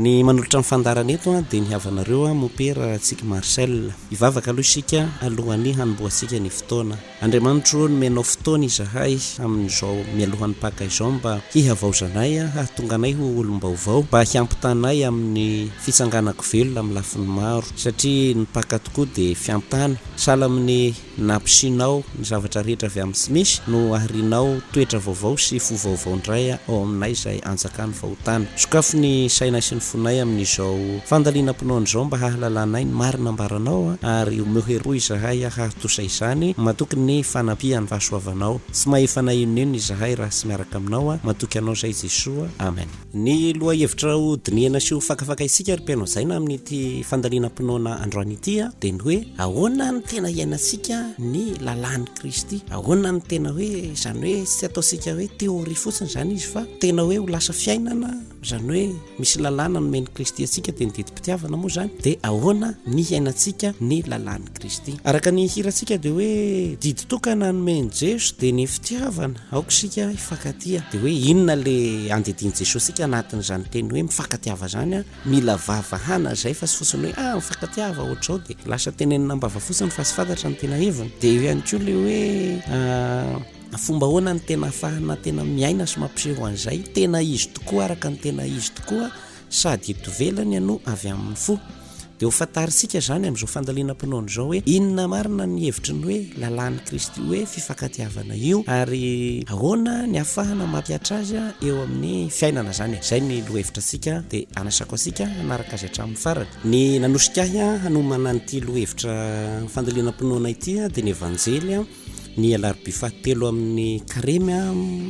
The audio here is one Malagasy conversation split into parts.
Ny manolotra ny fandaharana eto dia ny havanareo Mompera Tsiky Marcel. Hivavaka aloha isika alohan'ny hanombohantsika ny fotoana. Andriamanitro ô, nomenao fotoana izahay amin'izao mialohan'ny Paka izao mba hihavaozanay, hahatonga anay ho olom-baovao, mba hiampitanay amin'ny fitsanganako velona amin'ny lafiny maro, satria ny Paka tokoa dia fiampitana, sahala amin'ny Nampisianao ny zavatra rehetra avy amin'ny tsy misy, no aharianao toetra vaovao sy fo vaovao indray ao aminay izay anjakan'ny fahotana. Sokafy ny sainay sy ny fonay amin'izao fandalinam-pinoana izao mba hahalalanay ny marina ambaranao ary omeo herim-po izahay hahatosa izany, matoky ny fanampian'ny fahasoavanao. Tsy mahefa na inon'inona izahay raha tsy miaraka aminao, matoky anao izahay Jesoa. Amen. Ny lohahevitra ho dinihana sy ho fakafakaintsika ry mpihaino hajaina amin'ity fandalinam-pinoana androany ity dia ny hoe ahoana no tena iainantsika ny lalàn'i Kristy? Ahoana no tena hoe izany hoe tsy ataontsika hoe théorie fotsiny izany izy fa tena hoe ho lasa fiainana izany hoe misy lalàna nomen'i Kristy antsika dia ny didim-pitiavana moa izany dia ahoana ny hiainantsika ny lalàn'i Kristy? Araka ny hirantsika dia hoe didy tokana nomen'i Jeso dia ny fitiavana. Aoka isika hifankatia. Dia hoe inona le andidian'i Jesoa antsika anatin'izany teny hoe mifankatiava zany an? Mila vavahana izay fa tsy fotsiny hoe ah mifankatiava ohatr'izao dia lasa tenenina am-bava fotsiny fa tsy fantatra ny tena heviny. Dia eo ihany koa le hoe fomba ahoana no tena ahafahana tena miaina sy mampiseho an'izay tena izy tokoa araka ny tena izy tokoa sady eto ivelany no avy amin'ny fo. Dia ho fantarintsika izany amin'izao fandalinam-pinoana izao hoe inona marina ny hevitry ny hoe lalàn'i Kristy hoe fifankatiavana io ary ahoana ny ahafahana mampihatra azy eo amin'ny fiainana izany e. Izay ny lohahevitra antsika dia anasako antsika hanaraka azy hatramin'ny farany. Ny nanosika ahy hanomana an'ity lohahevitra fandalinam-pinoana ity dia ny Evanjely ny alarobia fahatelo amin'ny karemy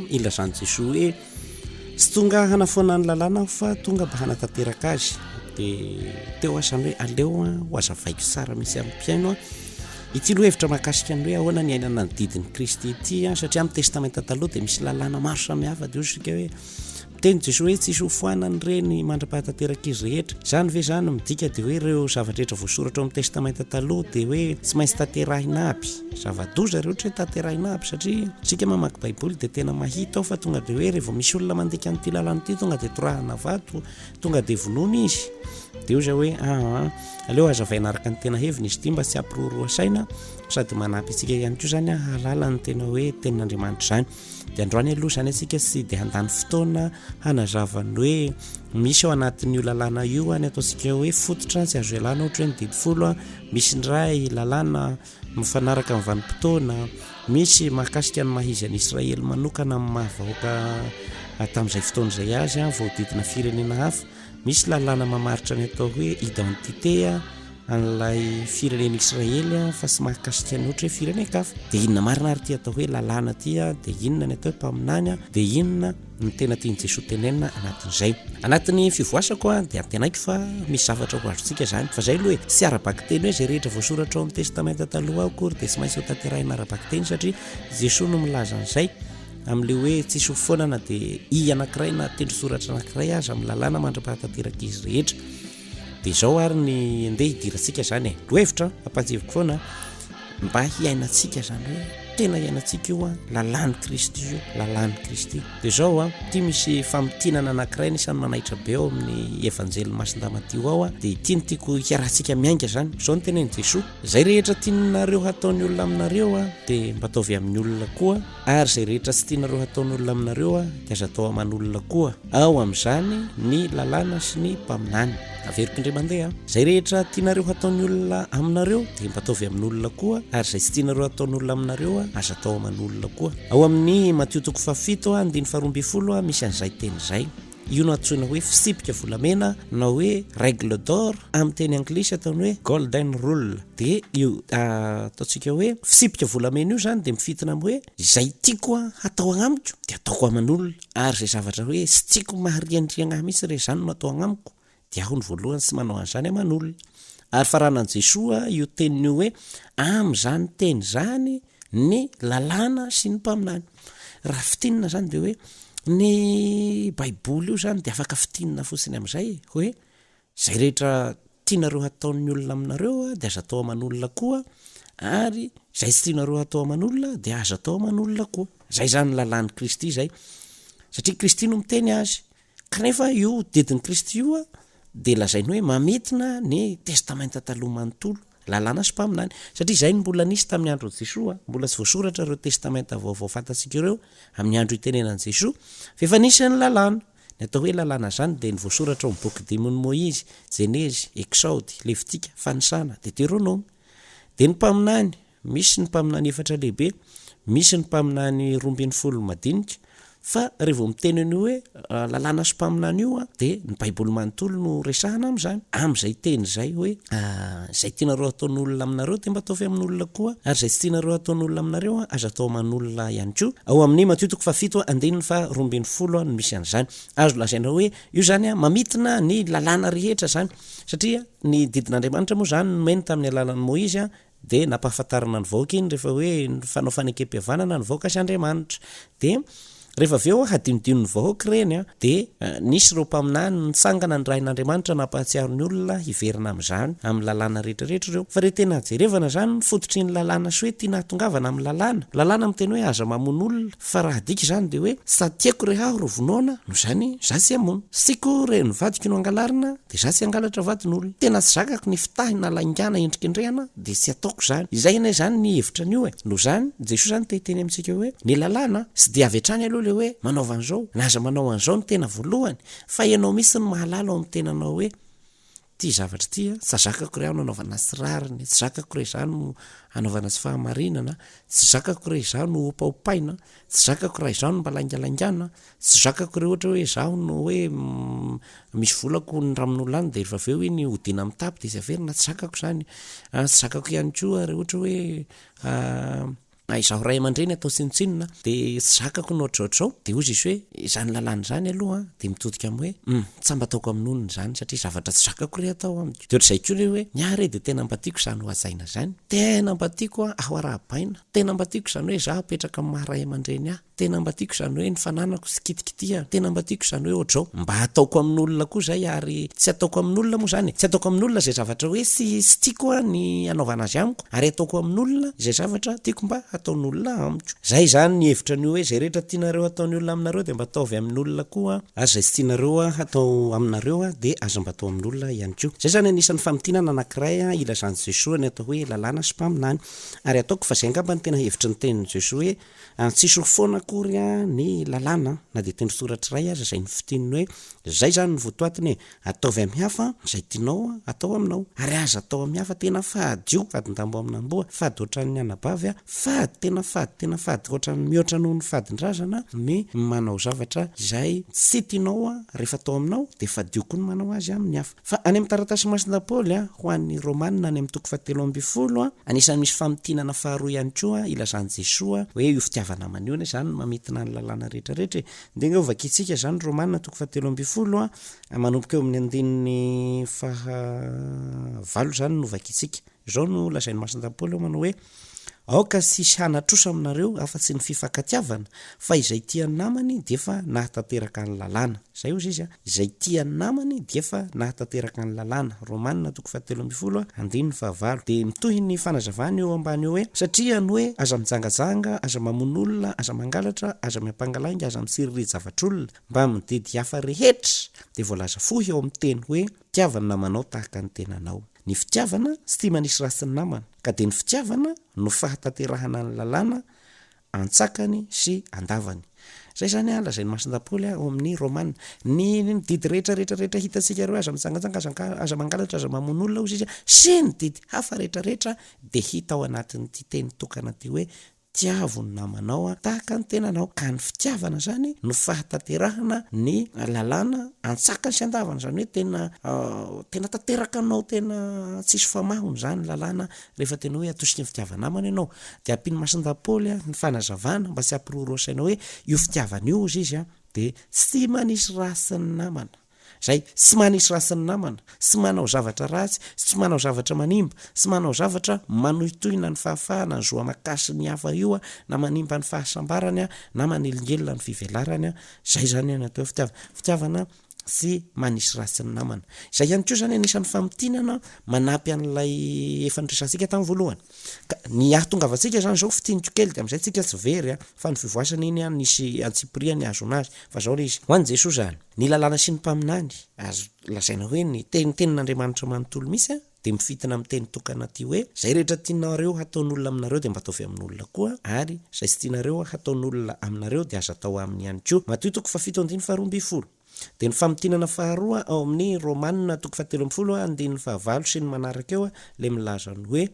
ilazan'i Jesoa hoe Tsy tonga hanafoana ny lalàna aho fa tonga mba hanatanteraka azy. Dia teo aho izany hoe aleo ho hazavaiko tsara mihitsy amin'ny mpihaino ity lohahevitra mahakasika ny hoe ahoana ny iainana ny didin'i Kristy ity satria amin'ny Testamenta Taloha dia misy lalàna maro samihafa dia hoy isika hoe miteny Jesoa hoe tsisy hofoanany ireny mandra-pahatanteraka izy rehetra. Izany ve izany midika dia hoe ireo zavatra rehetra voasoratra ao amin'ny Testamenta Taloha dia hoe tsy maintsy tanterahina aby? Zava-doza ireo ohatra hoe tanterahina aby satria isika mamaky baiboly dia tena mahita ao fa tonga dia hoe rehefa misy olona mandika an'ity lalàna ity tonga dia torahana vato, tonga dia vonoina izy. Dia hoy izaho hoe aa aleo hazavaina araka ny tena heviny izy ity mba tsy hampiroroa saina sady manampy antsika ihany koa izany hahalala ny tena hoe tenin'Andriamanitra izany. Dia androany aloha izany antsika tsy dia handany fotoana hanazava ny hoe misy ao anatin'io lalàna io ny ataontsika hoe fototra tsy azo ialana ohatra hoe ny didy folo, misy indray lalàna Mifanaraka amin'ny vanim-potoana, misy mahakasika ny maha izy an'i Israely manokana amin'ny maha vahoaka tamin'izay fotoana izay azy, voahodidina firenena hafa. Misy lalàna mamaritra ny atao hoe identité an'ilay firenena Israely fa tsy mahakasika ny ohatra hoe firenen-kafa. Dia inona marina ary ity atao hoe lalàna ity? Dia inona ny atao hoe mpaminany? Dia inona? ny tena tian'i Jesoa tenenina anatin'izay. Anatin'ny fivoasako dia antenaiko fa misy zavatra ho azontsika izany. Fa izay aloha e, tsy ara-bakiteny hoe izay rehetra voasoratra ao amin'ny Testamenta Taloha ao akory dia tsy maintsy ho tanterahina ara-bakiteny satria Jesoa no milaza an'izay amin'ilay hoe tsisy ho foana na dia i anankiray na tendron-tsoratra anankiray aza amin'ny lalàna mandra-pahatanteraka izy rehetra. Dia izao ary ny ndeha hidirantsika izany e. Lohevitra ampahatsiahiviko foana mba hiainantsika izany hoe tena hiainantsika io an, lalàn'i Kristy io, lalàn'i Kristy. Dia izao an, ity misy famintinana anankiray anisan'ny manaitra be ao amin'ny Evanjelin'i Masindahy Matio ao an, dia ity no tiako hiarahantsika miainga izany. Izao no tenenin'i Jesoa, Izay rehetra tianareo hataon'ny olona aminareo an, dia mba ataovy amin'ny olona koa, Ary izay rehetra tsy tianareo hataon'olona aminareo dia aza atao aman'olona koa. Ao amin'izany ny lalàna sy ny mpaminany. Averiko indray mandeha, izay rehetra tianareo hataon'ny olona aminareo dia mba ataovy amin'olona koa, ary izay tsy tianareo hataon'olona aminareo aza atao aman'olona koa. Ao amin'ny Matio toko fahafito andininy faharoambinifolo misy an'izay teny izay. Io no antsoina hoe fitsipika volamena na hoe règle d'or, amin'ny teny anglisy ataony hoe golden rule. Dia io ataontsika hoe fitsipika volamena io izany dia mifintina amin'ny hoe izay tiako hatao agnamiko dia ataoko aman'olona, ary izay zavatra hoe tsy tiako mahariandriagna ahy mihitsy re izany no atao agnamiko dia aho no voalohany tsy manao an'izany aman'olona. Ary faranan'i Jesoa io teniny io hoe amin'izany teny izany ny lalàna sy ny mpaminany. Raha fintinina izany dia hoe ny baiboly io izany dia afaka fintinina fotsiny amin'izay e, hoe izay rehetra tianareo hataon'ny olona aminareo dia aza atao aman'olona koa, ary izay tsy tianareo hatao aman'olona dia aza atao aman'olona koa. Izay izany ny lalàn'i Kristy izay, satria Kristy no miteny azy. Kanefa io didin'i Kristy io dia lazainy hoe mamintina ny Testamenta Taloha manontolo, Lalàna sy Mpaminany, satria izay no mbola nisy tamin'ny andron'i Jesoa, mbola tsy voasoratra ireo Testamenta Vaovao fantatsika ireo amin'ny andro itenenan'i Jesoa, fa efa nisy ny Lalàna. Ny atao hoe Lalàna izany dia ny voasoratra ao amin'ny boky dimin'i Moizy, Jenezy, Eksaody, Levitika, Fanisana, Deteronoma. Dia ny Mpaminany, Misy ny mpaminany efatra lehibe, misy ny mpaminany 12 madinika, fa raha vao miteny an'io hoe lalàna sy mpaminany io dia ny baiboly manontolo no resahana amin'izany. Amin'izay teny izay hoe izay tianareo hataon'olona aminareo dia mba ataovy amin'olona koa, ary izay tsy tianareo hataon'olona aminareo aza atao aman'olona ihany koa. Ao amin'ny Matio toko fahafito andininy faha 12 no misy an'izany. Azo lazaina hoe io izany mamintina ny lalàna rehetra izany, satria ny didin'Andriamanitra moa izany nomeny tamin'ny alalan'i Moizy Dia nampahafantarina ny vahoaka iny rehefa hoe nifanao fanekempihavanana ny vahoaka sy Andriamanitra. Dia rehefa avy eo hadinodinon'ny vahoaka ireny an, dia nisy ireo mpaminany nitsangana nirahin'Andriamanitra nampahatsiaro ny olona hiverina amin'izany, amin'ny lalàna rehetra rehetra ireo. Fa rehefa tena jerevana izany ny fototry ny lalàna sy hoe tiana hahatongavana amin'ny lalàna. Lalàna miteny hoe aza mamono olona, fa raha adika izany dia hoe sady tiako re aho ro vonoana, noho izany za tsy hamono. Tsy tiako re ny vadiko no angalarina, Dia za tsy hangalatra vadin'olona. Tena tsy zakako ny fitahina laingana endrikendrehana dia tsy ataoko izany. Izay anie izany ny hevitra an'io e. Noho izany, Jesoa izany te hiteny amintsika hoe, ny lalàna tsy dia avy hatrany aloha ilay hoe manaova an'izao na aza manao an'izao no tena voalohany fa ianao mihitsy no mahalala ao amin'ny tenanao hoe ity zavatra ity an, tsy zakako re aho no anaovana tsy rariny, tsy zakako re izaho no anaovana tsy fahamarinana, tsy zakako re izaho no opaopaina, tsy zakako raha izaho no mba laingalaingana, Tsy zakako re ohatra hoe izaho no hoe misy volako nindramin'olona any dia rehefa avy eo iny hodiana mitapy dia tsy averina, tsy zakako izany. Tsy zakako ihany koa raha ohatra hoe izaho ray aman-dreny atao tsinontsinona dia tsy zakako ny ohatrohatr'izao. Dia hozy izy hoe izany lalàna izany aloha dia mitodika amin'ny hoe hum, tsy mba ataoko amin'olona izany satria zavatra tsy zakako re atao amiko. Dia ohatr'izay koa ilay hoe ny ahy re dia tena mba tiako izany ho hajaina izany, tena mba tiako aho arahabaina, tena mba tiako izany hoe izaho apetraka amin'ny maha ray aman-dreny ahy. Tena mba tiako izany hoe ny fananako tsy kitikitihana, tena mba tiako izany hoe ohatr'izao. Mba ataoko amin'olona koa izay ary tsy ataoko amin'olona moa izany e, tsy ataoko amin'olona izay zavatra hoe tsy tsy tiako ny hanaovana azy amiko ary ataoko amin'olona izay zavatra tiako mba hataon'olona amiko. Izay izany ny hevitra an'io hoe izay rehetra tianareo hataon'ny olona aminareo dia mba ataovy amin'olona koa ary izay tsy tianareo hatao aminareo dia aza mba atao amin'olona ihany koa. Izay izany anisan'ny famintinana anankiray ilazan'i Jesoa ny atao hoe lalàna sy mpaminany ary ataoko fa izay angamba no tena hevitry ny tenin'i Jesoa hoe Tsisy ho foana akory ny lalàna na dia tendron-tsoratra iray aza izay nofintininy hoe izay izany no votoatiny e! Ataovy amin'ny hafa izay tianao atao aminao ary aza atao amin'ny hafa tena fadio, fadin-dambo amin'amboa, fady ohatran'ny anabavy, fady tena fady tena fady ohatran'ny mihoatra noho ny fadin-drazana ny manao zavatra izay tsy tianao rehefa atao aminao dia fadio koa ny manao azy amin'ny hafa. Fa any amin'ny taratasin'i Masindahy Paoly ho an'ny Romana any amin'ny toko fahatelo ambin'ny folo, anisan'ny misy famintinana faharoa ihany koa ilazan'i Jesoa hoe io fitiava-namana io anie izany no mamintina ny lalàna rehetra rehetra e. Ndeha ange hovakintsika izany Romana toko fahatelo ambin'ny folo, manomboka eo amin'ny andininy faha valo izany no vakintsika. Izao no lazain'i Masindahy Paoly ao manao hoe, Aoka tsy hisy hanatrosa aminareo afa-tsy ny fifankatiavana, fa izay tia ny namany dia efa nahatanteraka ny lalàna. Izay hozy izy an, izay tia ny namany dia efa nahatanteraka ny lalàna. Romana toko fahatelo ambin'ny folo andininy fahavalo. Dia mitohy ny fanazavany eo ambany eo hoe, Satria ny hoe, aza mijangajanga, aza mamono olona, aza mangalatra, aza miampanga lainga, aza mitsiriry javatr'olona, mbamin'ny didy hafa rehetra, dia voalaza fohy ao amin'ny teny hoe, Tiava ny namanao tahaka ny tenanao. Ny fitiavana tsy tia manisy ratsy ny namana, ka dia ny fitiavana no fahatanterahana ny lalàna antsakany sy andavany. Izay izany an, lazain'i Masindahy Paoly ao amin'ny Romana. Ny ny didy rehetra rehetra rehetra hitantsika ireo, aza mijangajanga, aza aza mangalatra, aza mamono olona, hozy izy, sy ny didy hafa rehetra rehetra dia hita ao anatin'ity teny tokana ity hoe Tiavo ny namanao tahaka ny tenanao. Ka ny fitiavana izany no fahatanterahana ny lalàna antsakany sy andavany, izany hoe tena tena tanteraka anao tena tsisy famahony izany ny lalàna rehefa tena hoe atosiky ny fitiava-namana ianao. Dia ampian'i Masindahy Paoly ny fanazavana mba tsy hampiroroa saina hoe io fitiavana io hozy izy dia tsy manisy ratsy ny namana. Izay tsy manisy ratsy ny namana, tsy manao zavatra ratsy, tsy manao zavatra manimba, tsy manao zavatra manohitohina ny fahafahana, ny zo aman-kasin'ny hafa io na manimba ny fahasambarany na manelingelina ny fivelarany, izay izany ny atao hoe fitiavana. Fitiavana Tsy manisy ratsy ny namana. Izay ihany koa izany anisan'ny famintinana manampy an'ilay efa noresahantsika tamin'ny voalohany. Ka ny ahatongavantsika izany izao fintiniko kely dia amin'izay tsika tsy very an, fa ny fivoasana iny an nisy antsipiriany ahazoana azy. Fa izao ilay izy. Ho an'i Jesoa izany, ny lalàna sy ny mpaminany, azo lazaina hoe ny teny tenin'Andriamanitra manontolo mihitsy an, dia mifintina amin'ny teny tokana ity hoe, Izay rehetra tianareo hataon'olona aminareo dia mba ataovy amin'olona koa, ary izay tsy tianareo hataon'olona aminareo dia aza atao aminy ihany koa. Matio toko fahafito andininy faharoambinifolo. Dia ny famintinana faharoa ao amin'ny Romana toko fahatelo ambinifolo andininy fahavalo sy ny manaraka eo ilay milaza ny hoe,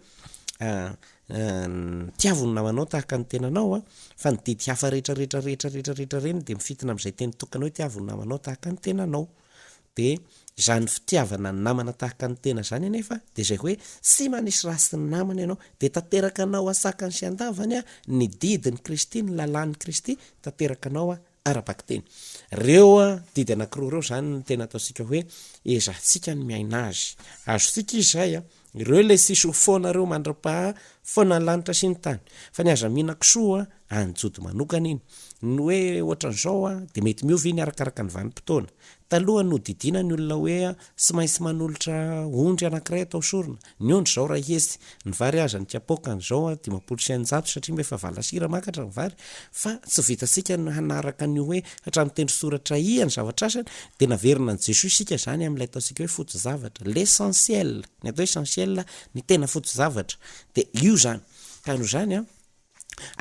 Tiavo ny namanao tahaka ny tenanao, fa ny didy hafa rehetra rehetra rehetra rehetra rehetra ireny dia mifintina amin'izay teny tokana hoe tiavo ny namanao tahaka ny tenanao. Dia izany fitiavana ny namana tahaka ny tena izany anefa dia izay hoe tsy manisy ratsy ny namana ianao, dia tanteraka anao asakany sy andavany ny didin'i Kristy, ny lalàn'i Kristy, tanteraka anao ara-bakiteny. Ireo didy anankiroa ireo izany no tena ataontsika hoe ezahantsika ny miaina azy. Azontsika izy izay, ireo ilay tsisy ho foana ireo mandra-paha foana ny lanitra sy ny tany. Fa ny aza mihinan-kisoa any Jody manokana iny. Ny hoe ohatran'izao dia mety miova iny arakaraka ny vanim-potoana. Taloha nodidiana ny olona hoe tsy maintsy manolotra ondry anankiray atao sorona. Ny ondry izao iray hetsy, ny vary aza ny kapoakany izao 650 satria mba efa valasira makatra ny vary. Fa tsy vitantsika ny hanaraka an'io hoe hatramin'ny tendro soratra I ny zavatra sasany dia naverina an'i Jesoa isika izany amin'ilay ataontsika hoe foto-javatra, l'essentiel, ny atao hoe essentiel ny tena foto-javatra. Dia io izany. Ka noho izany an.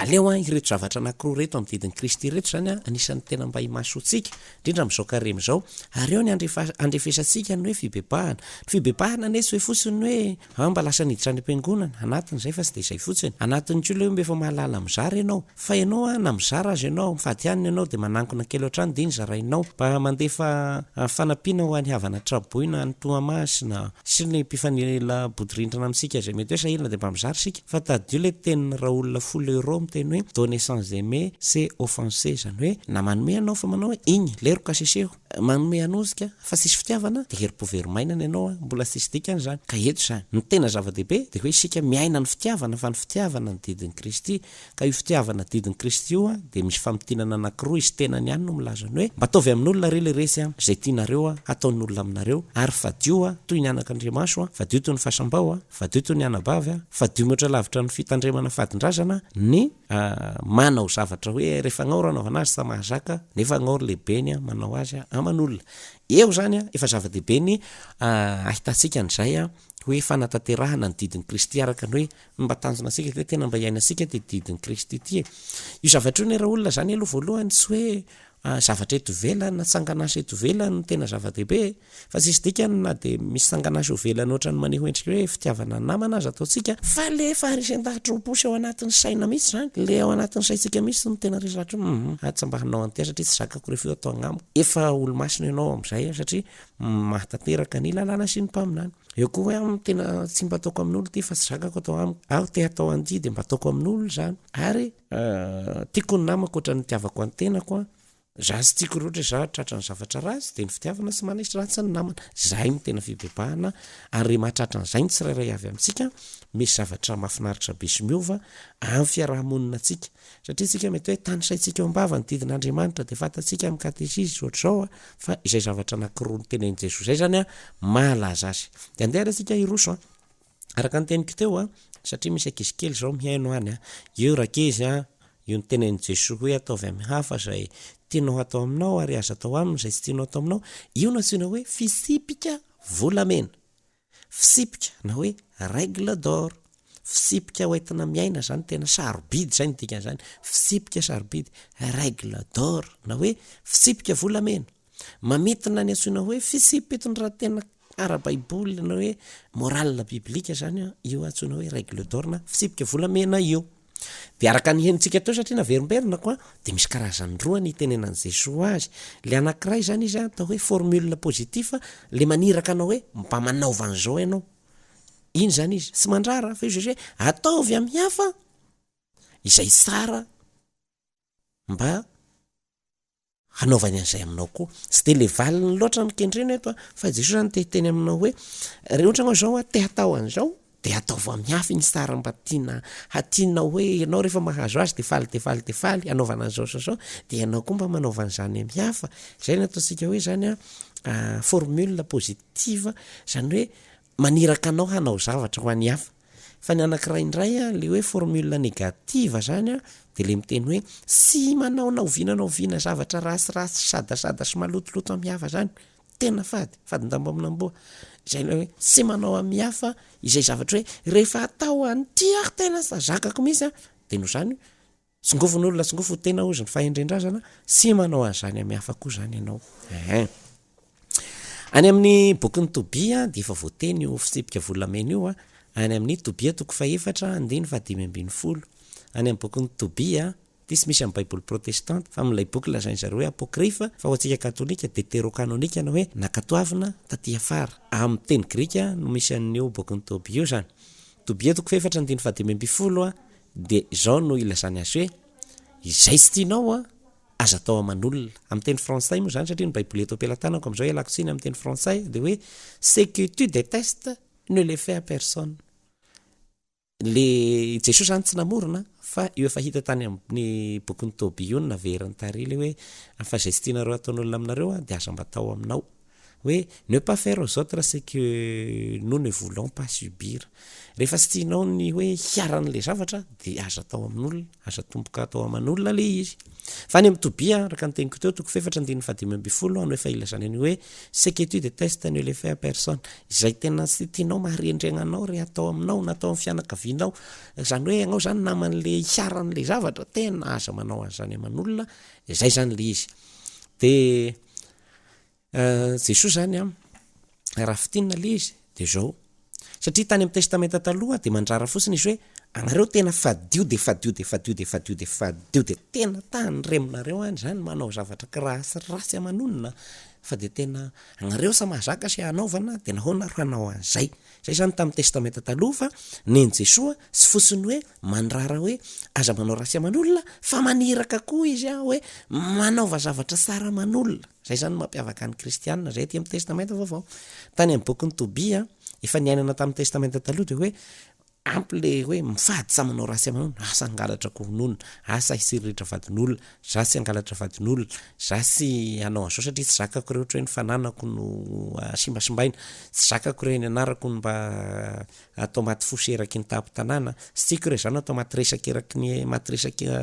Aleo an ireto zavatra anankiroa ireto amin'ny didin'i Kristy ireto izany an, anisan'ny tena mba imasoantsika, indrindra amin'izao karemy izao, ary eo ny andrefesantsika ny hoe fibebahana. Ny fibebahana anie tsy hoe fotsiny hoe an mba lasa niditra any am-piangonana, anatiny izay fa tsy dia izay fotsiny. Anatiny koa ilay hoe mba efa mahalala mizara ianao. Fa ianao an, na mizara aza ianao, mifady hanina ianao dia manankona kely hatrany dia iny zarainao. Mba mandefa fanampiana ho an'ny havana traboina any Toamasina sy ny mpifanila bodirindrina amintsika izay mety hoe sahirana dia mba mizara isika. Fa tadidio ilay tenin'i Raoul Follereau miteny hoe donner sans aimer c'est offenser izany hoe na manome ianao fa manao hoe igny leroka aseseho manome anozika fa tsisy fitiavana dia herim-po very maina ny anao mbola tsisy dikany izany ka eto izany ny tena zava-dehibe dia hoe isika miaina ny fitiavana fa ny fitiavana ny didin'i Kristy Ka io fitiavana didin'i Kristy io dia misy famintinana anankiroa, izy tenany ihany no milaza ny hoe, mba ataovy amin'olona re le resy a, izay tianareo a, hataon'olona aminareo, ary fadio a, toy ny anak'Andriamaso a, fadio toy ny fasam-bao a, fadio toy ny anabavy a, fadio mihoatra lavitra ny fitandremana fadin-drazana, ny manao zavatra hoe rehefa agnao ro anaovana azy tsa mahazaka, nefa agnao ry lehibeny a, manao azy a, aman'olona. Eo izany a, efa zava-dehibe ny ahitantsika an'izay a, hoe fanatanterahana ny didin'i Kristy araka ny hoe Mba tanjona antsika ve tena mba hiainantsika ity didin'i Kristy ity e? Io zavatra io anie raolona zany aloha voalohany tsy hoe zavatra eto ivelany na tsanganasa eto ivelany no tena zava-dehibe e! Fa tsisy dikany na dia misy tsanganasa eo ivelany ohatran'ny maneho endrika hoe fitiavana ny namana aza ataontsika fa le faharesen-dahatra ho posy ao anatin'ny saina mihitsy zany, le ao anatin'ny saintsika mihitsy no tena resy lahatra hoe hum aho tsy mba hanao an'ity satria tsy zakako rehefa io atao agnamiko. Efa olo-masina ianao amin'izay satria mahatanteraka ny lalàna sy ny mpaminany. Eo koa hoe aho tena tsy mba ataoko amin'olo ity fa tsy zakako atao amiko. Aho te hatao an'ity dia mba ataoko amin'olo izany. Ary tiako ny namako ohatran'ny nitiavako an'ny tenako an. Za tsy tiako raha ohatra hoe za tratran'ny zavatra ratsy dia ny fitiavana tsy manisy ratsy ny namana. Zay no tena fibebahana ary rehefa mahatratra an'izay ny tsirairay avy amintsika, misy zavatra mahafinaritra be sy miova amin'ny fiaraha-monina antsika. Satria tsika mety hoe tanisaintsika eo am-bava ny didin'Andriamanitra dia fantatsika amin'ny katesizy ohatr'izao fa izay zavatra anankiroa notenenin'i Jesoa izay izany mahalaza azy. Dia andeha ary isika hiroso an. Araka ny teniko teo an, satria misy ankizy kely izao mihaino any an, io rankizy an, io notenenin'i Jesoa hoe ataovy amin'ny hafa izay tianao hatao aminao ary aza atao aminy izay tsy tianao hatao aminao, io no antsoina hoe fitsipika volamena. Fitsipika na hoe règle d'or, fitsipika hoentina miaina zany tena sarobidy zay no dikan'izany, fitsipika sarobidy, règle d'or na hoe fitsipika volamena. Mamintina ny antsoina hoe fitsipi-pitondran-tena ara-baiboly na hoe morale biblique zany io antsoina hoe règle d'or na fitsipika volamena io. Dia araka ny henontsika teo satria naverimberina koa dia misy karazany roa ny itenenan'i Jesoa azy. Ilay anankiray izany izy atao hoe formule positif, ilay maniraka anao hoe mba manaova an'izao ianao. Iny izany izy, tsy mandrara fa izy hoe ataovy amin'ny hafa izay tsara mba hanaovany an'izay aminao koa. Tsy dia le valiny loatra no kendrena eto a, fa Jesoa zany te hiteny aminao hoe, raha ohatra ianao zao a te hatao an'izao, de ataovy amin'ny hafa iny sary mba tiana ha tianao hoe ianao rehefa mahazo azy de faly de faly de faly anaovana an'izao sy zao, de ianao koa mba manaova an'izany amin'ny hafa. Zay no ataontsika hoe zany a formule positive, zany hoe maniraka anao hanao zavatra ho an'ny hafa. Fa ny anankiray indray a, le hoe formule négative zany a, de le miteny hoe tsy manao na oviana na oviana zavatra ratsiratsy sadasada sy malotoloto amin'ny hafa zany, tena fady, fadin-dambo amin'amboa. Zay le hoe tsy manao amin'ny hafa izay zavatra hoe rehefa atao an'ity aho tena tsy zakako mihitsy a, de noho izany Tsingofo ny olona, tsingofo ho tena hozy ny fahendren-drazana, tsy manao an'izany amin'ny hafa koa izany ianao. Ehe. Any amin'ny bokin'i Tobia dia efa voateny io fitsipika volamena io, any amin'ny Tobia toko fahefatra andininy fahadimy ambin'ny folo. Any amin'ny bokin'i Tobia, ity tsy misy amin'ny Baiboly protestanta, fa amin'ilay boky lazain-dry zareo hoe apokrifa, fa ho antsika katolika deterokanonika na hoe nankatoavina taty afara. Amin'ny teny grika no misy an'io bokin'i Tobia io izany. Tobia toko fahefatra andininy fahadimy ambin'ny folo Dia izao no ilazany azy hoe, Izay tsy tianao an, aza atao aman'olona. Amin'ny teny frantsay moa izany, satria ny Baiboly eto am-pelatanako amin'izao, ialako tsiny amin'ny teny frantsay, dia hoe, Ce que tu detestes, ne le fais à personne. Le i Jesoa izany tsy namorona fa io efa hita tany amin'ny bokin'i Tobia io no naveriny tary ilay hoe, fa izay tsy tianareo hataon'olona aminareo an, dia aza mba atao aminao. Hoe ne pas faire aux autres ce que nous ne voulons pas subir. Rehefa tsy tianao ny hoe hiharan'ilay zavatra dia aza atao amin'olona, aza atomboka atao aman'olona ilay izy. Fa any amin'ny Tobia, araka ny teniko teo, toko fahefatra andininy fahadimy ambin'ny folo no efa ilazany an'io hoe ce que tu détestes ne le fais à personne. Izay tena tsy tianao maharendrena anao re atao aminao na atao amin'ny fianakavianao, izany hoe ianao izany naman'ilay hiharan'ilay zavatra, tena aza manao an'izany aman'olona, izay izany ilay izy. Dia Jesoa zany an, raha fintinina le izy de zao, satria tany amin'ny testamenta taloha de mandrara fotsiny izy hoe anareo tena fadio de fadio de fadio de fadio de fadio de tena tandremonareo any zany manao zavatra kiratsiratsy aman'olona fa de tena anareo sa mahazaka sy hanaovana de nahoana ary hanao an'izay. Zay zany tamin'ny testamenta taloha fa nen'i Jesoa tsy fotsiny hoe mandrara hoe aza manao ratsy aman'olona fa maniraka koa izy hoe manaova zavatra tsara aman'olona. Zay zany no mampiavaka ny kristianina zay aty amin'ny testamenta vaovao. Tany amin'ny bokin'i Tobia efa niainana tamin'ny testamenta taloha dia hoe ampy le hoe mifady sa manao ratsy aman'olona, asa hangalatra akohon'olona, asa hitsiriritra vadin'olona, za tsy hangalatra vadin'olona, za tsy hanao an'izao satria tsy zakako re ohatra hoe ny fananako no simbasimbaina, tsy zakako re ny anarako no mba atao maty fosy eraky ny tampon-tanàna, tsy tiako re za no atao maty resaka eraky ny maty resaka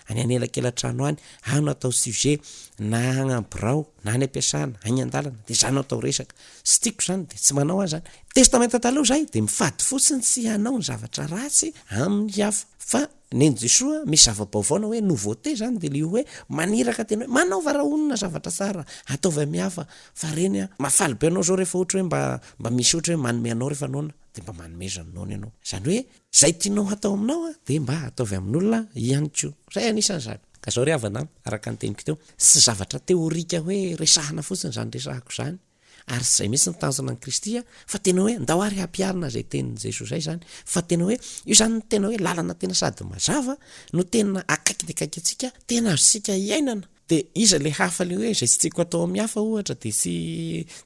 any anelakelan-trano any, aho no atao sujet na any am-birao na any am-piasana, any an-dalana de za no atao resaka. Tsy tiako izany dia tsy manao aho izany. Testamenta taloha izay dia mifady fotsiny tsy hanao ny zavatra ratsy amin'ny hafa. Fa nen'i Jesoa misy zava-baovao na hoe nouveauté izany dia ilay hoe maniraka tena hoe manaova rahonina zavatra tsara, ataovy amin'ny hafa fa ireny an, mahafaly be anao izao rehefa ohatra hoe mba mba misy ohatra hoe manome anao rehefa noana dia mba manomeza ny noana ianao. Izany hoe izay tianao hatao aminao dia mba ataovy amin'olona ihany koa. Izay anisan'izany. Ka izao ry havana an, araka ny teniko teo, tsy zavatra théorique hoe resahana fotsiny izany resahako izany. Ary tsy izay mihitsy ny tanjona an'i Kristy fa tena hoe ndao ary hampiharina izay tenin'i Jesoa izay izany, fa tena hoe io izany no tena hoe lalana tena sady mazava no tena akaiky dia akaiky antsika, tena azontsika iainana. Dia iza ilay hafa ilay hoe izay tsy tiako atao amin'ny hafa ohatra dia tsy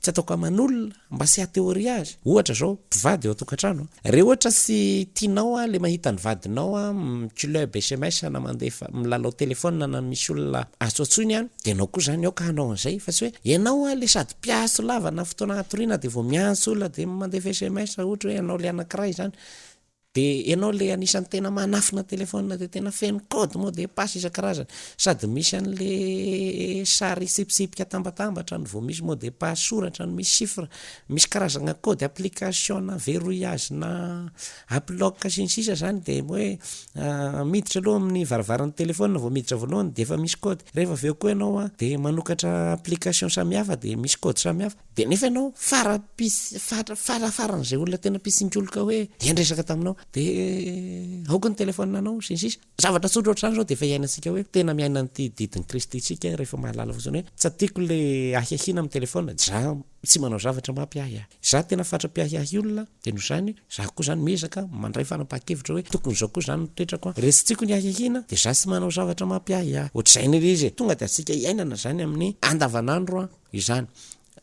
tsy ataoko aman'olona mba tsy haha-théorie azy. Ohatra izao, mpivady ao an-tokantrano, Re ohatra tsy tianao a le mahita ny vadinao a mi-club sms na mandefa milalao telephone na misy olona antsoantsoiny any de enao koa zany aoka hanao an'izay fa tsy hoe enao a le sady mpiantso lava na fotoana hatoriana de vao miantso olona de mandefa sms ohatra hoe enao le anakiray zany de enao le anisan'ny tena manafina telephone de tena feno code mot de passe isan-karazany sady misy an'le sary tsipitsipika atambatambatra no vao misy mot de passe soratra no misy chiffre Misy karazagna code application na verrouillage na app lock sy ny sisa zany de hoe miditra aloha amin'ny varavaran'ny telephone vao miditra voalohany de efa misy code, rehefa avy eo koa ianao a de manokatra application samihafa de misy code samihafa, de nefa ianao fara-pis- fara- farafaran'izay olona tena mpisingoloka hoe niandresaka taminao de aoka ny telephone anao sy ny sisa. Zavatra tsotra ohatr'izany zao de efa iainantsika hoe tena miaina an'ity didin'i Kristy tsika rehefa mahalala fotsiny hoe tsy tiako le ahiahiana amin'ny telephone, za tsy manao zavatra mampiahiahy. Za tena fatra-piahiahy olona de noho izany za koa zany miezaka mandray fanapahan-kevitra hoe tokony izao koa zany ny toetrako an, rehefa tsy tiako ny ahiahiana de za tsy manao zavatra mampiahiahy. Ohatr'izay anie le izy e, tonga de antsika iainana zany amin'ny andavanandro an izany.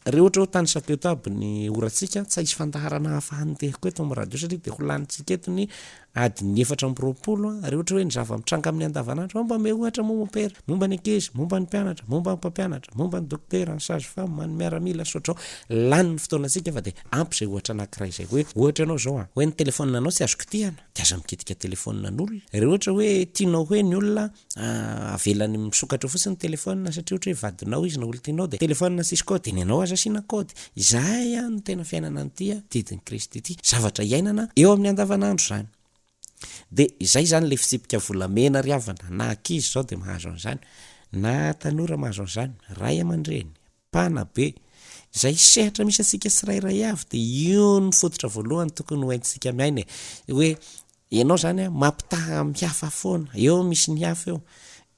Re ohatra hoe tanisako eto aby ny orantsika, tsy hisy fandaharana hafa handehako eto amin'ny radio satria dia ho lanintsika eto ny adiny 24 an, re ohatra hoe ny zava-mitranga amin'ny andavanandro, mba omeo ohatra moa mompera, momba ny ankizy, momba ny mpianatra, momba ny mpampianatra, momba ny dokotera, ny sage femme, ny miaramila sy ohatr'izao, lany ny fotoanantsika fa dia ampy izay ohatra anankiray izay hoe ohatra ianao izao an, hoe ny telefaoninanao tsy azo kitihana dia aza mikitika telefaoninan'olona, re ohatra hoe tianao hoe ny olona Avelany misokatra eo fotsiny ny telephone satria ohatra hoe vadinao izy na olon-tianao dia telephone tsisy code dia ny anao aza asiana code. Izay no tena fiainana an'ity didin'i Kristy ity. Zavatra iainana eo amin'ny andavanandro izany. Dia izay izany ilay fitsipika volamena ry havana, na ankizy izao dia mahazo an'izany, na tanora mahazo an'izany, ray aman-dreny, mpanabe. Izay sehatra misy antsika tsirairay avy dia io no fototra voalohany tokony ho haintsika miaina e. Hoe Ianao zany an, mampitaha amin'ny hafa foana, eo misy ny hafa eo,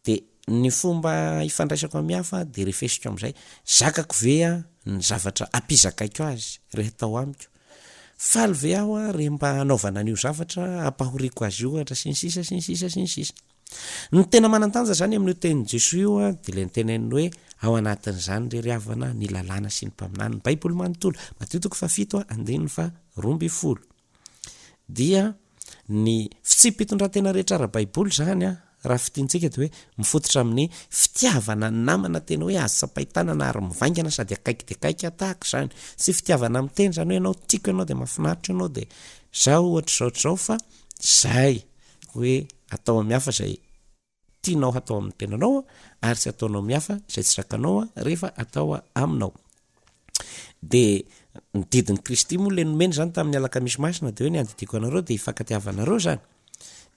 de ny fomba ifandraisako amin'ny hafa de refesiko amin'izay, zakako ve an ny zavatra ampizakaiko azy re atao amiko, faly ve aho an re mba hanaovana an'io zavatra ampahoriako azy io ohatra sy ny sisa sy ny sisa sy ny sisa. Ny tena manan-danja zany amin'io tenin'i Jesoa io an de le niteneniny hoe ao anatin'izany re ry havana ny lalàna sy ny mpaminany, ny baiboly manontolo, Matio toko fahafito andininy faha 12. Dia ny fitsipi-pitondran-tena rehetra ara-baiboly izany an, raha fintintsika dia hoe mifototra amin'ny fitiavana ny namana tena hoe azo tsapain-tanana ary mivaingana sady akaiky dia akaiky tahaka izany. Tsy fitiavana miteny izany hoe ianao tiako ianao dia mahafinaritra ianao dia izaho ohatr'izao ohatr'izao fa izay hoe atao amin'ny hafa izay tianao hatao amin'ny tenanao ary tsy ataonao amin'ny hafa izay tsy zakanao rehefa atao aminao. Dia ny didin'i Kristy moa ilay nomeny izany tamin'ny alakamisy masina dia hoe ny andidiako anareo dia hifankatiavanareo izany.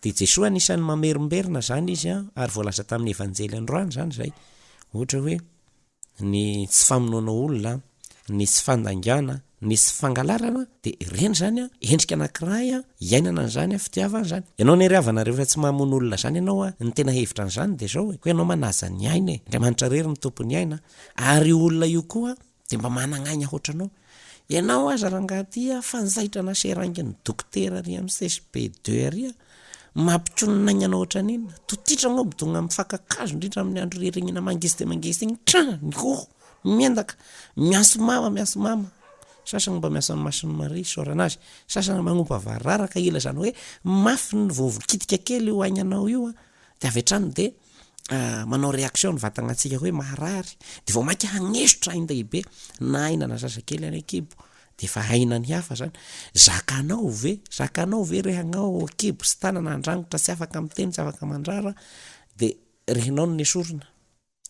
Dia Jesoa anisan'ny mamerimberina izany izy ary voalaza tamin'ny Evanjely androany izany izay. Ohatra hoe ny tsy famonoana olona, ny tsy fandaingana, ny tsy fangalarana, dia ireny izany an, endrika anankiray an, iainana an'izany an, fitiavana izany. Ianao anie ry havana rehefa tsy mamono olona izany ianao an, ny tena hevitra an'izany dia izao e, hoe ianao manaja ny aina e, Andriamanitra irery no tompon'ny aina, ary io olona io koa dia mba managna aina hoatranao. Ianao aza rangahy ty a, fanjaitra na seraingin'ny dokotera ary amin'ny CSB deux ary a, mampitronona aina anao ohatran'inona, totitra anao midogna amin'ny fakan-kazo indrindra amin'ny andro rirignina mangizy dia mangizy igny, tra! Mihoho, miendaka, miantso mama, miantso mama, sasany mba miantso an'i Masin'i Maria isaorana azy, sasany magnompa vary raraka ila izany hoe mafy ny vao vokitika kely io aignanao io a, dia avy hatrany dia manao réaction ny vatagnantsika hoe maharary de vao mainka hagnesotra ain-dehibe na aina na zazakely any an-kibo de efa aina ny hafa zany, zakanao ve, zakanao ve re hagnao kibo sy tanana handrangitra tsy afaka miteny tsy afaka mandrara de rehinao no nesorina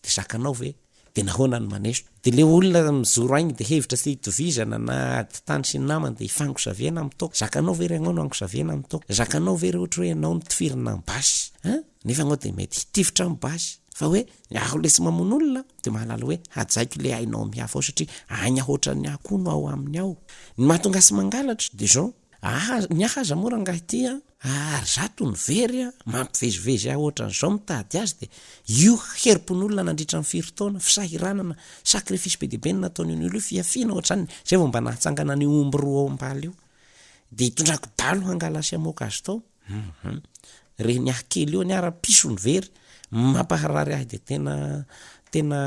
de zakanao ve? De nahoana no maneso? De le olona mijoro agny de hevitra tsy itovizana na ady tany sy ny namany de ifangosavena amin'ny toaka, zakanao ve re agnao no angosavena amin'ny toaka? Zakanao ve re ohatra hoe ianao no tifirina amin'ny basy hein? Nefa agnao de mety hitifitra amin'ny basy fa hoe aho le tsy mamono olona de mahalala hoe hajaiko le ainao amin'ny hafa ao satria aigna hoatran'ny ahy koa no ao aminy ao. Ny mahatonga ahy tsy mangalatra de zao, aha ny ahy aza moa rangahy ty an, ary za tony very an, mampivezivezy ahy ohatran'izao mitady azy de io herim-pon'olona nandritra ny firy taona, fisahiranana, sacrifice be dia be no nataon'io olona io, fihafiana ohatr'izany, zay vao mba nahatsangana an'io omby roa ao am-bala io, de hitondrako dalo hangala sy hamoaka azy tao, hum reny ahy kely io anie ara piso ny very, mampaharary ahy de tena tena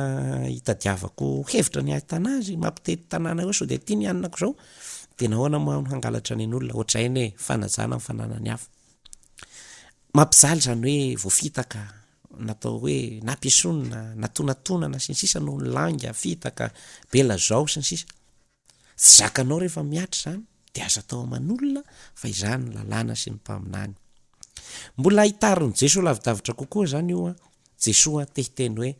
hitadiavako hevitra ny hahitana azy, mampitety tanàna eo sao de aty ny hanina-ko zao, de nahoana moa aho no hangalatra nen'olona, ohatr'izay anie e, fanajana ny fananan'ny hafa. Mampijaly izany hoe voafitaka, natao hoe nampiesonina, natonatonana sy ny sisa noho ny lainga, fitaka, be lazao sy ny sisa. Tsy zakanao rehefa mihatra izany dia aza atao aman'olona fa izany ny lalàna sy ny mpaminany. Mbola hitarin'i Jesoa lavidavitra kokoa izany io an, Jesoa te hiteny hoe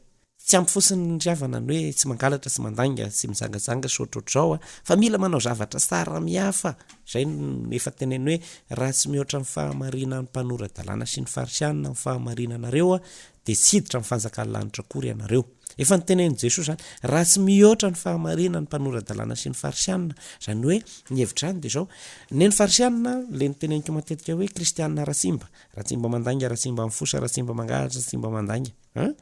tsy ampy fotsiny ry havana ny hoe tsy mangalatra, tsy mandainga, tsy mijangajanga sy ohatrohatr'izao an, fa mila manao zavatra tsara mihafa, izay no efa teneniny hoe raha tsy mihoatra ny fahamarinan'ny mpanora-dalàna sy ny farisianina ny fahamarinanareo dia tsy hiditra amin'ny fanjakan'ny lanitra akory ianareo. Efa notenenin'i Jesoa izany, raha tsy mihoatra ny fahamarinan'ny mpanora-dalàna sy ny farisianina, izany hoe ny hevitr'izany dia izao, ny ny farisianina ilay noteneniko matetika hoe kristianina ratsimba, ratsimba mandainga, ratsimba mifosa, ratsimba mangalatra, ratsimba mandainga, hein?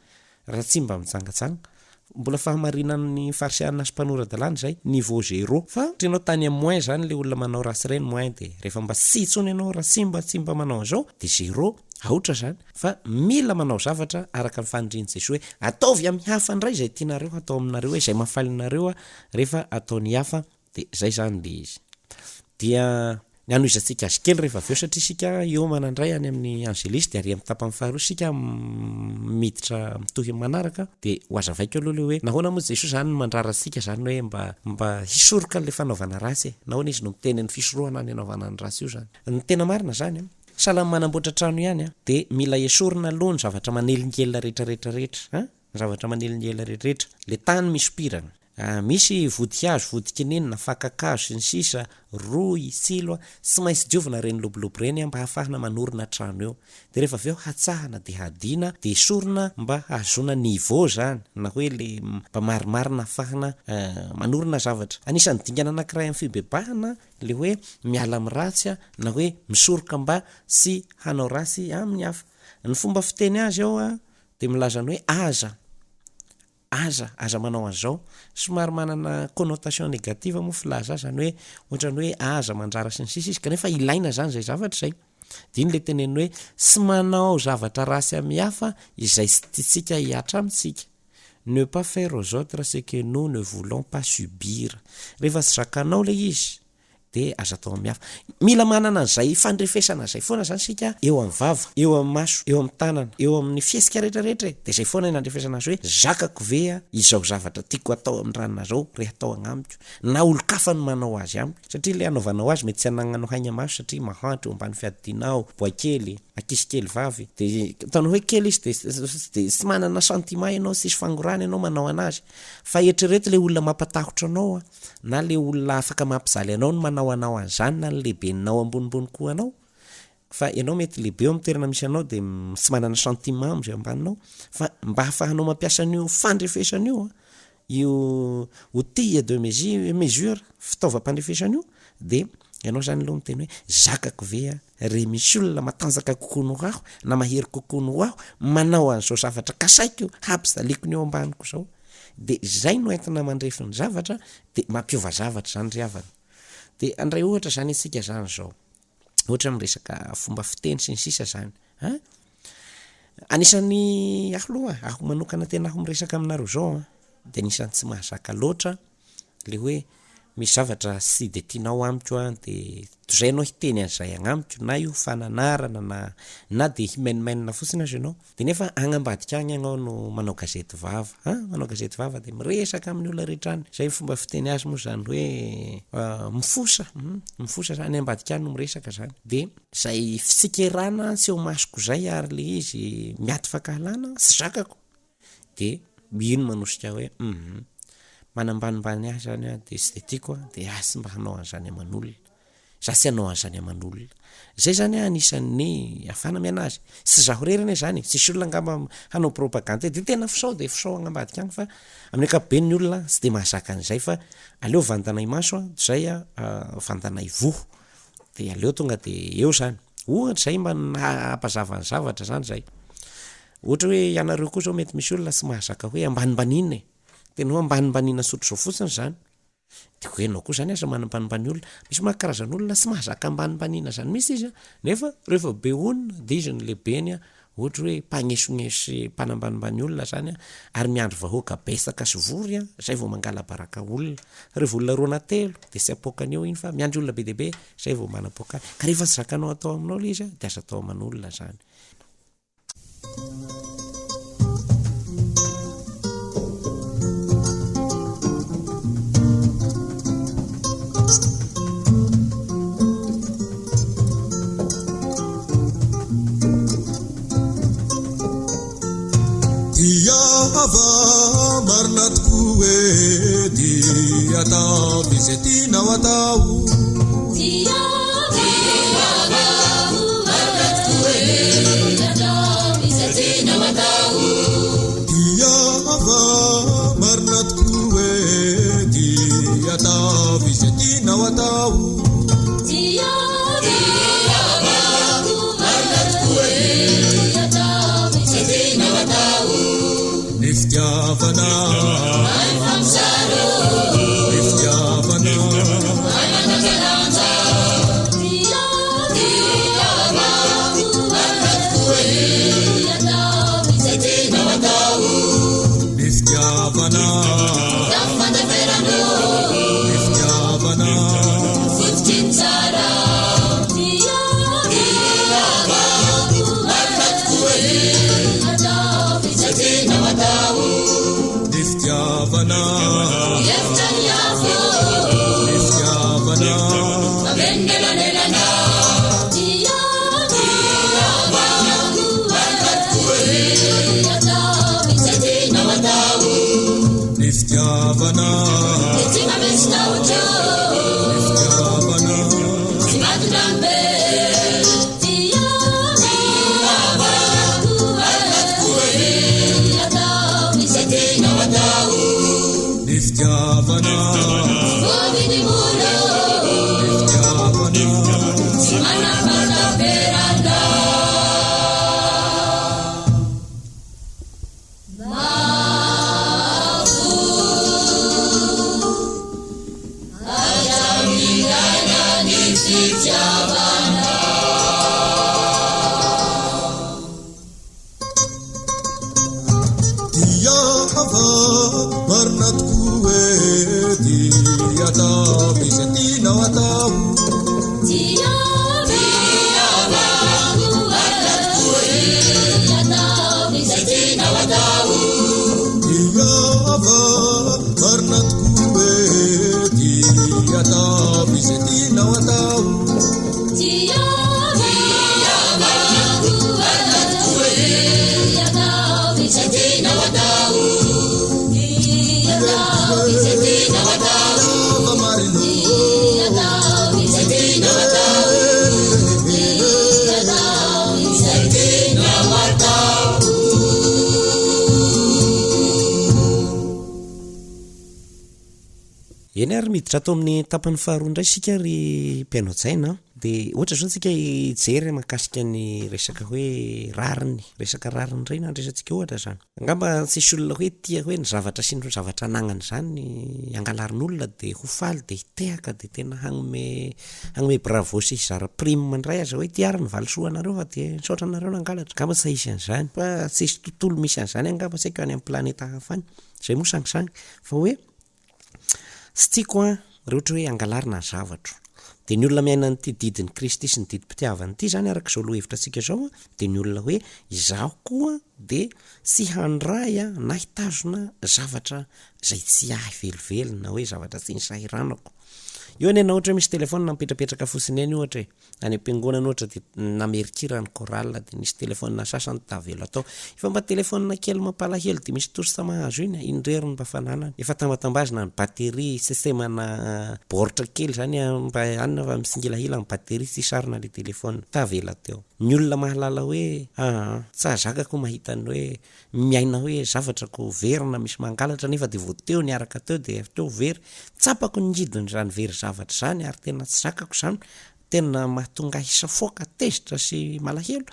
Ratsimba mijangajanga. Mbola fahamarinan'ny farisianina sy mpanora-dalàna izay, niveau zéro. Fa satria ianao tany amin'ny moins izany ilay olona manao ratsy ireny, moins dia rehefa mba tsy intsony ianao raha tsy mba tsy mba manao an'izao dia zéro, aotra izany. Fa mila manao zavatra araka ny fanirian'i Jesoa hoe ataovy amin'ny hafa indray izay tianareo hatao aminareo hoe izay mahafaly anareo rehefa ataon'ny hafa Dia izay izany ilay izy. Dia ny hanohizantsika azy kely rehefa avy eo satria isika hiomana indray any amin'ny Angelus dia ary amin'ny tapany faharoa isika miditra mitohy amin'ny manaraka dia ho azavaiko aloha ilay hoe nahoana moa Jesoa izany no mandrara antsika izany hoe mba mba hisoroka an'ilay fanaovana ratsy e? Nahoana izy no miteny ny fisorohana ny hanaovana ny ratsy io izany? Ny tena marina izany an, sahala amin'ny manamboatra trano ihany an, dia mila esorina aloha ny zavatra manelingelina rehetra rehetra rehetra an, ny zavatra manelingelina rehetra rehetra, ilay tany misopirana. Misy vodihazo, vodikininina, fakan-kazo sy ny sisa, roy, tsilo, tsy maintsy diovina ireny lobolobo ireny mba hahafahana manorina trano eo. Dia rehefa avy eo hatsahana dia hadiana dia esorina mba hahazoana niveau izany na hoe le mba marimarina hahafahana manorina zavatra. Anisan'ny dingana anankiray amin'ny fibebahana le hoe miala amin'ny ratsy na hoe misoroka mba tsy hanao ratsy amin'ny hafa. Ny fomba fiteny azy ao dia milaza ny hoe aza Aza, aza manao an'izao. Somary manana connotation négative moa filaza azy, izany hoe ohatran'ny hoe aza mandrara sy ny sisa izy, kanefa ilaina izany izay zavatra izay. Dia iny ilay teneniny hoe tsy manao zavatra ratsy amin'ny hafa izay tsy tiantsika hihatra amintsika. Ne pas faire aux autres ce que nous ne voulons pas subir. Rehefa tsy zakanao ilay izy, dia aza atao amin'ny hafa. Mila manana an'izay fandrefesana izay foana izany isika eo amin'ny vava, eo amin'ny maso, eo amin'ny tanana, eo amin'ny fihetsika rehetra rehetra e! Dia izay foana ny andrefesana azy hoe zakako ve izao zavatra tiako atao amin'ny ranona izao re atao agnamiko na olon-kafa no manao azy amiko satria ilay anaovanao azy mety tsy anagnanao haigna maso satria mahantra eo ambany fiadidianao, boay kely, ankizy kely vavy dia ataonao hoe kely izy dia dia tsy manana sentiment ianao, tsisy fangorahana ianao manao anazy fa eritrereto ilay olona mampatahotra anao an! na le olona afaka mampijaly anao no manao anao an'izany na ny lehibenao ambonimbony koa anao fa ianao mety lehibe eo amin'ny toerana misy anao dia tsy manana sentiment amin'izay ambaninao fa mba ahafahanao mampiasa an'io fandrefesana io io outil de mesure mesure fitaovam-pandrefesana io dia ianao zany aloha miteny hoe zakako ve aho Re misy olona matanjaka kokoa noho aho na mahery kokoa noho aho manao an'izao zavatra kasaiko hampijaliako ny eo ambaniko izao. Dia izay no entina mandrefy ny zavatra dia mampiova zavatra izany ry havana. Dia handray ohatra izany isika izany izao. Ohatra amin'ny resaka fomba fiteny sy ny sisa izany. An! Anisan'ny aho aloha, aho manokana tena aho miresaka aminareo izao an, dia anisan'ny tsy mahazaka loatra le hoe misy zavatra tsy de tianao amiko an, de toy izay ianao hiteny an'izay agnamiko na io fananarana na na de himenomenona fotsiny aza ianao, de nefa agny ambadika agny ianao no manao gazety vava an, manao gazety vava de miresaka amin'ny olona rehetra any, zay fomba fiteny azy moa zany hoe mifosa mifosa zany, any ambadika any no miresaka zany, de zay fitsikerana tsy eo masoko zay ary le izy miady fankahalana tsy zakako. De iny manosika ahy hoe hum manambanimbany ahy zany aho de tsy de tiako an, de ahy tsy mba hanao an'izany aman'olona, za tsy hanao an'izany aman'olona, zay zany an anisan'ny ahafahana miaina azy, tsy zaho irery anie zany e, tsisy olona angamba hanao propagande de tena fisao de fisao agny ambadika agny fa amin'ny ankapobeny ny olona tsy de mahazaka an'izay fa aleo vandana imaso an toy zay an vandana ivoho, de aleo tonga de eo zany, ohatra zay mba hampazava ny zavatra zany zay. Ohatra hoe ianareo koa zao mety misy olona tsy mahazaka hoe ambanimbaniana e, tena hoe ambanimbaniana tsotra izao fotsiny izany, de hoe ianao koa zany aza manambanimbany olona, misy manko karazan'olona tsy mahazaka ambanimbaniana zany mihitsy izy an, nefa rehefa be olona de izy no lehibeny an, ohatra hoe mpanesoneso sy mpanambanimbany olona zany an, ary miandry vahoaka betsaka sy vory an, zay vao mangala baraka olona, rehefa olona roa na telo de tsy apoakany eo iny fa miandry olona be dia be zay vao manapoaka azy, ka rehefa tsy zakanao atao aminao le izy an de aza atao aman'olona zany. Tiava marina tokoa e, dia ataovy izay tianao atao. Tiava marina tokoa e, dia ataovy izay tianao atao. Ny fitiavana. fitiavana Ny fitiavana Ny fitiavana Ny fitiavana Ny fitiavana Ny fitiavana Ny fitiavana Ny fitiavana Ny fitiavana Ny fitiavana Tiava marina tokoa e dia ataovy izay tianao atao. Tiava marina tokoa e dia ataovy izay tianao atao. Tiava marina Eny ary miditra ato amin'ny tapany faharoa indray isika ry mpihaino hajaina a. Dia ohatra izao tsika hijery mahakasika ny resaka hoe rariny, resaka rariny ireny andraisantsika ohatra izany. Angamba tsisy olona hoe tia hoe ny zavatra sy ny zavatra anagnany izany angalarin'olona dia ho faly dia hitehaka dia tena hanome hanome bravo sy hizara prime indray aza hoe ity ary ny valisoa anareo fa dia misaotra anareo nangalatra. Angamba tsy hisy an'izany fa tsisy tontolo misy an'izany angamba tsy haiko any amin'ny planeta hafa any. Izay moa sangisangy fa hoe Tsy tiako an, raha ohatra hoe angalarina ny zavatro. Dia ny olona miaina an'ity didin'i Kristy sy ny didim-pitiavana ity izany araka izao lohahevitra antsika izao an, dia ny olona hoe izaho koa dia tsy handray na hitazona zavatra izay tsy ahy velively na hoe zavatra tsy nisahiranako. Io anie na ohatra hoe misy telefaonina mipetrapetraka fotsiny eny ohatra e. Any am-piangonana ohatra dia namerin-kira ny chorale dia nisy telephone sasany tavela tao. Efa mba telephone kely mampalahelo dia misy touche mahazo iny, iny irery no mba fananany. Efa tambatambazina ny batterie, sesemana baoritra kely izany mba anona fa misingilahila ny batterie tsy sarona ilay telephone. Tavela teo. Ny olona mahalala hoe aa tsy hahazakako mahita ny hoe miaina hoe zavatra ko very na misy mangalatra nefa dia vao teo niaraka teo dia avy teo very, tsapako ny ngidin'izany very zavatra izany ary tena tsy zakako izany, tena mahatonga ahy hisafoaka, tezitra sy malahelo,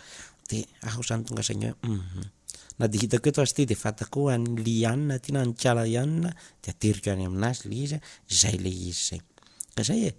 dia aho izany tonga saina hoe hum na dia hitako eto aza ity dia fantako hoe an'i Liana ity na an'i Kala ihany dia ateriko any aminazy ilay izy, izay ilay izy izay. Ka zay e!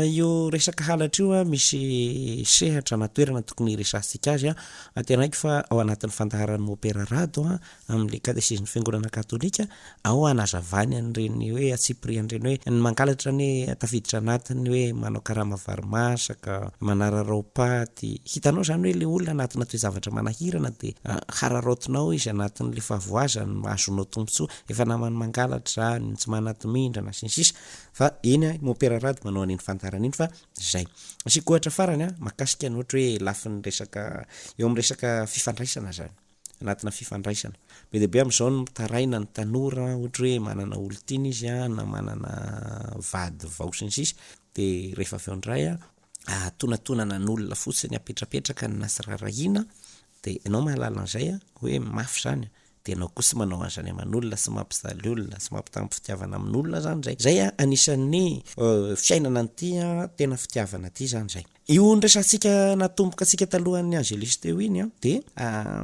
Io resaka halatra io misy sehatra na toerana tokony hiresahantsika azy an, antenaiko fa ao anatin'ny fandaharan'i Mopera Rado amin'ilay katesizin'ny fiangonana katolika ao hanazavany an'ireny hoe antsipirian'ireny hoe ny mangalatra anie tafiditra anatin'ny hoe manao karama vary masaka, manararao-paty, hitanao izany hoe ilay olona anatina toe-javatra manahirana dia hararaotinao izy anatin'ilay fahavoazany ahazoanao tombontsoa, efa naman'ny mangalatra izany, ny tsy manan-tomindrana sy ny sisa. Fa eny an, i Mompera Rado manao an'iny fandaharana iny fa zay. Asiako ohatra farany an, mahakasika ny ohatra hoe lafiny resaka, eo amin'ny resaka fifandraisana zany, anatina fifandraisana. Be dia be amin'izao ny mitaraina ny tanora ohatra hoe manana olon-tiana izy an, na manana vady vao sy ny sisa, dia rehefa avy eo indray an, atonatonana an'olona fotsiny apetrapetraka ny nasirarahiana, dia ianao mahalala an'izay an, hoe mafy izany an. Dia ianao koa tsy manao an'izany aman'olona, tsy mampijaly olona, tsy mampitambo fitiavana amin'olona izany izay. Izay anisan'ny fiainana an'ity tena fitiavana ity izany izay. Io niresahantsika natomboka antsika talohan'ny Angelus teo iny an, dia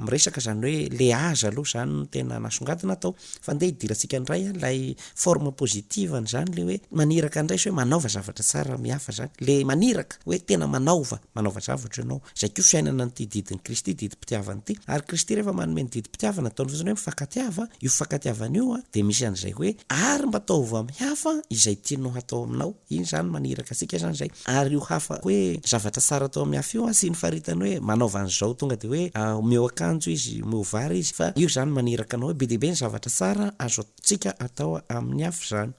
miresaka izany hoe le aza aloha izany no tena nasongadina tao, fa ndeha hidirantsika indray an ilay forme positive an'izany le hoe maniraka indray sy hoe manaova zavatra tsara amin'ny hafa izany, le maniraka hoe tena manaova, manaova zavatra ianao, izay koa fiainana an'ity didin'i Kristy, didim-pitiavana ity, ary Kristy rehefa manome ny didim-pitiavana ataony fotsiny hoe mifankatiava, io fifankatiavana io an dia misy an'izay hoe ary mba ataovy amin'ny hafa izay tianao hatao aminao. Iny izany maniraka antsika izany izay. Ary io hafa hoe zavatra tsara atao amin'ny hafa io an, tsy ny faritany hoe manaova an'izao tonga dia hoe omeo akanjo izy, omeo vary izy, fa io izany maniraka anao hoe be dia be ny zavatra tsara azontsika atao amin'ny hafa izany.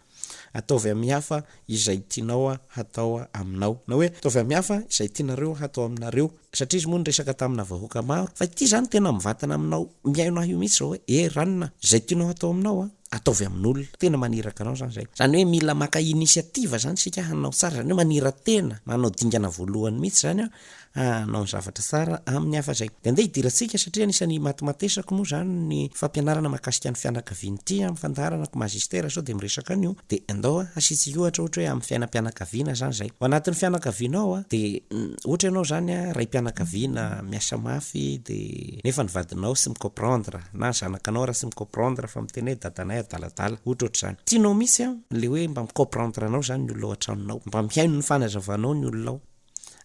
Ataovy amin'ny hafa izay tianao hatao aminao. Na hoe ataovy amin'ny hafa izay tianareo hatao aminareo. Satria izy moa niresaka tamina vahoaka maro. Fa ity izany tena mivantana aminao mihaino ahy io mihitsy izao hoe, eh ranona, izay tianao hatao aminao an, ataovy amin'olona. Tena maniraka anao izany izay. Izany hoe mila maka initiative izany isika hanao tsara, izany hoe manira-tena, manao dingana voalohany mihitsy izany an, hanao ny zavatra tsara amin'ny hafa izay. Dia andeha hidirantsika satria anisan'ny imatimatesako moa izany ny fampianarana mahakasika ny fianakaviana ity amin'ny fandaharanako Magistera sao dia miresaka an'io. Dia andao hasiantsika ohatra, ohatra hoe amin'ny fiainam-pianakaviana izany izay. Ao anatin'ny fianakavianao an, dia ohatra ianao izany an, raim-pianakaviana miasa mafy dia nefa ny vadinao tsy mi-comprendre na ny zanakanao ara tsy mi-comprendre fa miteny hoe dadanay adaladala, ohatra ohatr'izany. Tianao mihitsy an, ilay hoe mba mi-comprendre anao izany ny olona ao an-tranonao, mba mihaino ny fanazavanao ny olona ao,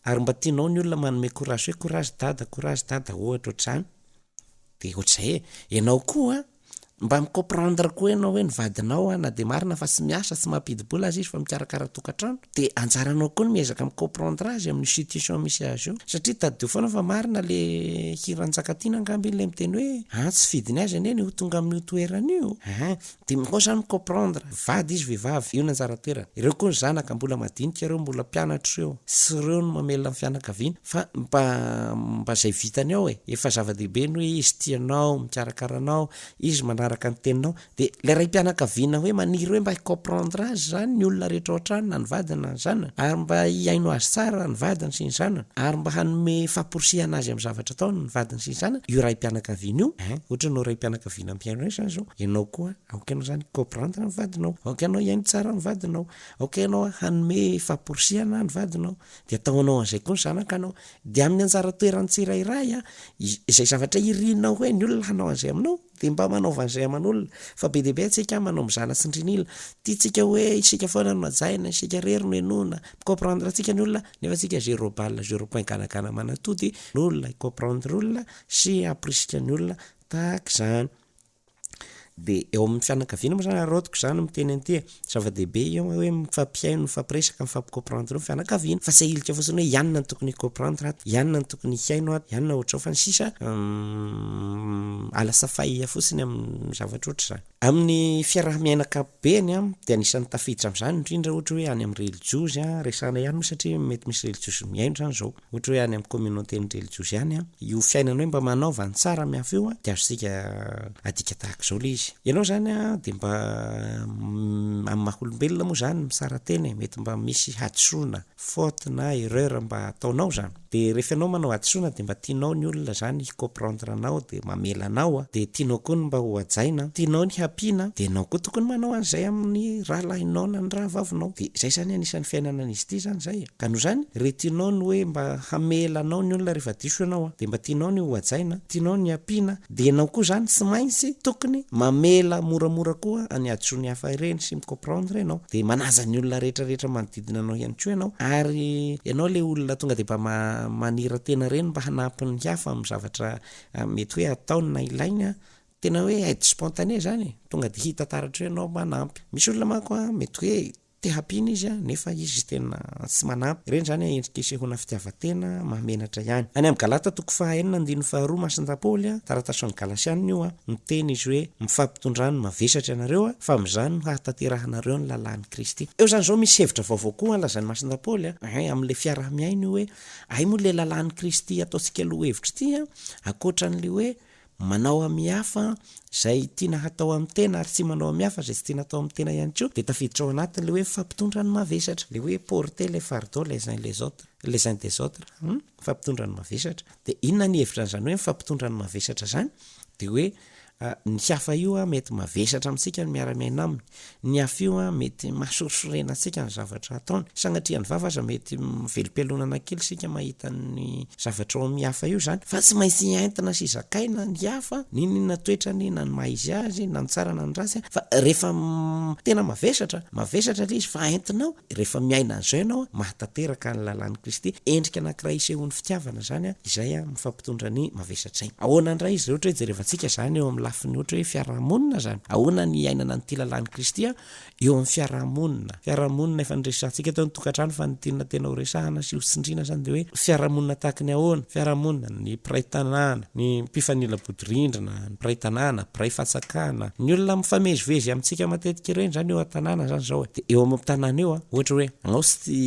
ary mba tianao ny olona manome courage hoe courage dada, courage dada, ohatra ohatr'izany. Dia ohatr'izay e. Ianao koa an, Mba mi-comprendre koa ianao hoe ny vadinao an, na dia marina fa tsy miasa, tsy mampidi-bola aza izy fa mikarakara tokantrano, dia anjaranao koa ny miezaka mi-comprendre azy amin'io situation misy azy io. Satria tadidio foana fa marina le hiran'i Njakatiana angamba iny le miteny hoe an tsy fidiny azy anie ny ho tonga amin'io toerana io an! Dia ianao zany mi-comprendre, vady izy vehivavy, io ny anjara toerany. Ireo koa ny zanaka mbola madinika ireo, mbola mpianatra ireo, tsy ireo no mamelona ny fianakaviana fa mba mba izay vitany ao e! Efa zava-dehibe ny hoe izy tia anao, mikarakara anao, izy manaraka ny teninao, dia ilay raim-pianakaviana hoe maniry hoe mba hi-comprendre azy izany ny olona rehetra ao an-trano na ny vadiny na ny zanany, ary mba hihaino azy tsara ny vadiny sy ny zanany, ary mba hanome famporisihana azy amin'ny zavatra ataony ny vadiny sy ny zanany, io raim-pianakaviana io, hein, ohatra ianao raim-pianakaviana mpihaino ahy izany izao, ianao koa aoka ianao izany hi-comprendre ny vadinao, aoka ianao hihaino tsara ny vadinao, aoka ianao hanome famporisihana ny vadinao, dia ataonao an'izay koa ny zanakanao, Dia amin'ny anjara toeran'ny tsirairay, izay zavatra irinao hoe ny olona hanao an'izay aminao, dia mba manaova an'izay aman'olona. Fa be dia be antsika manao mizana tsindrin'ila. Tiantsika hoe isika foana no hajaina, isika irery no henoina. Mi-comprendre antsika ny olona, nefa antsika zéro balle, zéro point ganagana manatody ny olona, hi-comprendre olona sy hamporisika ny olona tahaka izany. Dia eo amin'ny fianakaviana moa zany araraotiko izany miteny an'ity e, zava-dehibe io hoe mifampihaino, mifampiresaka, mifampicomprendre eo ny fianakaviana fa tsy ahilika fotsiny hoe i anona no tokony hi-comprendre ato, i anona no tokony hihaino ato, i anona ohatr'izao fa ny sisa alasafay fotsiny amin'ny zavatra ohatr'izany. Amin'ny fiaraha-miaina ankapobeny an, dia anisan'ny tafiditra amin'izany indrindra ohatra hoe any amin'ny relijiozy an, resahana ihany moa satria mety misy relijiozy mihaino izany izao. Ohatra hoe any amin'ny communauté-n'ny relijiozy any an, io fiainana hoe mba manaova ny tsara amin'ny hafa io an, dia azontsika adika tahaka izao ilay izy. Ianao izany an, dia mba amin'ny maha olombelona moa izany mitsara tena e, mety mba misy hadisoana, faute na erreur mba ataonao izany. Dia rehefa ianao manao hadisoana dia mba tianao ny olona izany hi-comprendre anao dia mamela anao an, dia tianao koa ny mba ho hajaina, tianao ny hampiana, dia ianao koa tokony manao an'izay amin'ny rahalahinao na ny rahavavinao. Dia izay izany anisan'ny fiainana an'izy ity izany izay e. Ka noho izany, re tianao ny hoe mba hamela anao ny olona rehefa diso ianao, dia mba tianao ny ho hajaina, tianao ny hampiana, dia ianao koa izany tsy maintsy tokony mamela moramora koa ny hadisoan'ny hafa ireny sy mi-comprendre ianao, dia manaja ny olona rehetra rehetra manodidina anao ihany koa ianao, ary ianao ilay olona tonga dia mba manira-tena ireny mba hanampy ny hafa amin'ny zavatra mety hoe ataony na ilainy, tena hoe aide spontanée izany e, tonga dia hita taratra eo ianao manampy. Misy olona manko mety hoe Te hampiana izy nefa izy tena tsy manampy. Ireny izany endrika isehoana fitiavan-tena mahamenatra ihany. Any amin'ny Galata toko faha enina andininy faharoa Masindahy Paoly, taratasy ho an'ny Galasianina io, miteny izy hoe, Mifampitondrà ny mavesatra ianareo, fa amin'izany no hahatanterahanareo ny lalàn'i Kristy. Eo izany izao misy hevitra vaovao koa lazain'i Masindahy Paoly, amin'ilay fiaraha-miaina io hoe, hay moa ilay lalàn'i Kristy ataontsika lohahevitra ity, ankoatra an'ilay hoe Manao amin'ny hafa izay tiana hatao amin'ny tena ary tsy manao amin'ny hafa izay tsy tiana hatao amin'ny tena ihany koa dia tafiditra ao anatin'ilay hoe mifampitondra ny mavesatra, ilay hoe porter les fardeaux les uns les autres, les uns des autres, hum, mifampitondra ny mavesatra. Dia inona ny hevitra an'izany hoe mifampitondra ny mavesatra izany? Dia hoe Ny hafa io mety mavesatra amintsika ny miara-miaina aminy. Ny hafa io mety mahasorisorena antsika ny zavatra ataony. Sanatria ny vava aza mety velom-pialonana kely isika mahita ny zavatra ao amin'ny hafa io izany. Fa tsy maintsy entina sy zakaina ny hafa, n'inon'inona toetrany na ny maha izy azy, na ny tsara na ny ratsy. Fa rehefa tena mavesatra, mavesatra ilay izy fa entinao. Rehefa miaina an'izao ianao, mahatanteraka ny lalàn'i Kristy. Endrika anankiray isehoan'ny fitiavana izany izay mifampitondra ny mavesatra saina. Ahoana indray izy ireo ohatra hoe jerevantsika izany eo amin'ny lafiny ohatra hoe fiarahamonina izany? Ahoana ny hiainana an'ity lalàn'i Kristy eo amin'ny fiarahamonina? Fiarahamonina efa niresahantsika teo ny tokantrano fa ny tiana tena ho resahana sy ho tsindriana izany dia hoe fiarahamonina tahaka ny ahoana? Fiarahamonina, ny mpiray tanàna, ny mpifanila bodirindrina, ny mpiray tanàna, mpiray fatsakana, ny olona mifamezivezy amintsika matetika ireny izany eo an-tanàna izany izao e. Dia eo amin'ny tanàna eo an, ohatra hoe anao sy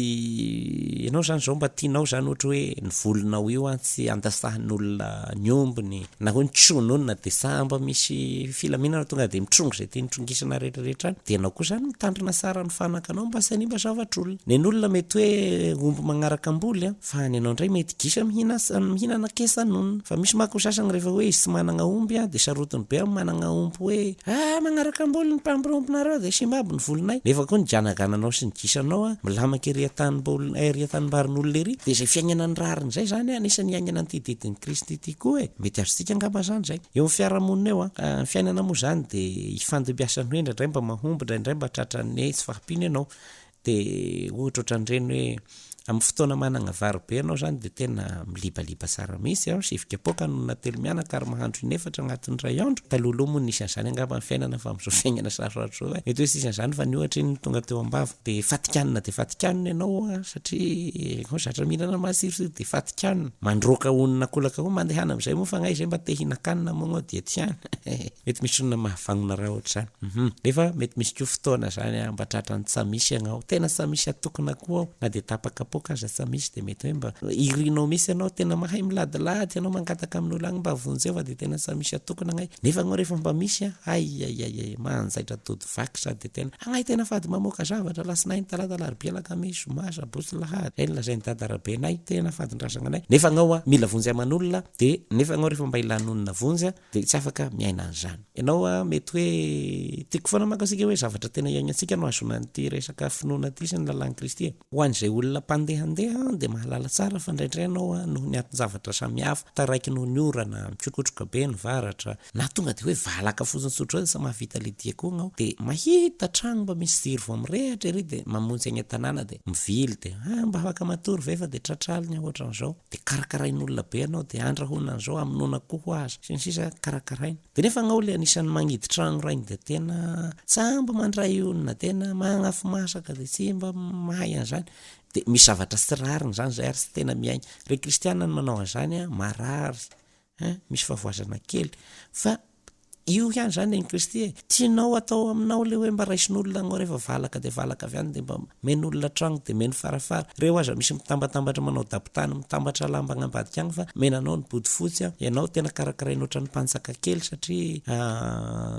ianao izany izao mba tianao izany ohatra hoe ny volonao io an tsy andasahan'olona ny ombiny na hoe ny trononona dia sa mba misy filaminana tonga dia mitrongy izay tiany trongisana rehetra rehetra any, dia ianao koa izany mitandrina tsara ny fanakanao mba tsy hanimba zavatr'olona. Nen'olona mety hoe omby magnaraka amboly an, Fa ny anao indray mety gisa mihinana kesanona. Fa misy manko ny sasany rehefa hoe izy tsy managna omby dia sarotiny be amin'ny managna omby hoe ah magnaraka amboly ny mpampirompinareo dia simba aby ny volinay. Nefa koa ny ganagananao sy ny gisanao milamaka ery an-tanimboly ery an-tanimbarin'olona ery. Dia izay fiaignana ny rariny izay izany anisan'ny hiaignana an'ity didin'i Kristy ity koa e. Mety azontsika angamba izany izay. Eo amin'ny fiarahamonina eo an, ny fiainana moa izany dia ifandimbiasan'ny hoe indraindray mba mahomby indraindray mba tratran'ny tsy fahampiana ianao. Dia ohatra ohatran'ireny hoe amin'ny fotoana managna vary be ianao zany dia tena milibaliba tsara mihitsy an, sivy kapoaka no natelo mianaka ary mahandro in'efatra agnatin'ny iray andro. Talohaloha moa nisy an'izany angamba ny fiainana fa amin'izao fiainana sarosarotra izao eh, mety hoe tsisy an'izany fa ny ohatra iny no tonga teo am-bava. Dia fatikanina dia fatikanina ianao an, satria ianao zatra mihinana matsirotsiro dia fatikanina. Mandroaka honina kolaka koa mandehana amin'izay moa fa agnay izay mba te hihinan-kanina moa ianao dia tiana. Mety misy olona mahavagnona raha ohatr'izany. Hum. Nefa mety misy koa fotoana zany an, mba tratran'ny tsa misy ianao. Tena tsa misy atokona koa aho, na dia tapa-kapoaka aza tsa misy dia mety hoe mba irinao mihitsy ianao, tena mahay miladilady ianao mangataka amin'olona agny mba vonjeo fa dia tena tsa misy atokona agnay. Nefa agnao rehefa mba misy an, aiaiaiai, manjaitra tody vaky sady dia tena, agnay tena fady mamoaka zavatra, alatsinainy, talata, alarobia, alakamisy, zoma, sabotsy, lahady. Zay no lazain'i dada Rabenay, tena fadin-drazagna anay. Nefa agnao an, mila vonjy aman'olona, dia nefa agnao rehefa mba ilan'olona vonjy an, Dia tsy afaka miaina an'izany. Ianao a, mety hoe, tiako foana manko isika hoe zavatra tena iainantsika no ahazoana an'ity resaka finoana ity sy ny lalàn'i Kristy e. Ho an'izay olona mpandehandeha dia mahalala tsara fa indraindray ianao a, noho ny anton-javatra samihafa, taraiky noho ny orana, mikotrokotroka be ny varatra, na tonga dia hoe valaka fotsiny tsotra izao dia tsy mahavita ilay dia koa ianao, dia mahita trano mba misy jiro vao mirehatra ery dia mamonjy any an-tanàna dia mivily dia, ah mba afaka matory ve fa dia tratr'alina aho ohatran'izao. Dia karakarain'olona be ianao, dia andrahoina an'izao, hamonoana akoho aza, sy ny sisa karakaraina. Dia nefa agnao le anisan'ny magnidy tragno regny dia tena tsa mba mandray olona, tena magnafo masaka dia tsy mba mahay an'izany. Dia misy zavatra tsy rariny zany zay ary tsy tena miaigna. Ry kristiana ny manao an'izany an, marary Hein, misy fahavoazana kely. Fa io ihany zany an'i Kristy e. Tianao atao aminao le hoe mba raisin'olona anao rehefa valaka dia valaka avy any dia mba omen'olona tragno dia omeny farafara. Reo aza misy mitambatambatra manao dabotany mitambatra lamba agny ambadika agny fa omena anao ny bodofotsy an. Ianao tena karakaraina ohatran'ny mpanjaka kely satria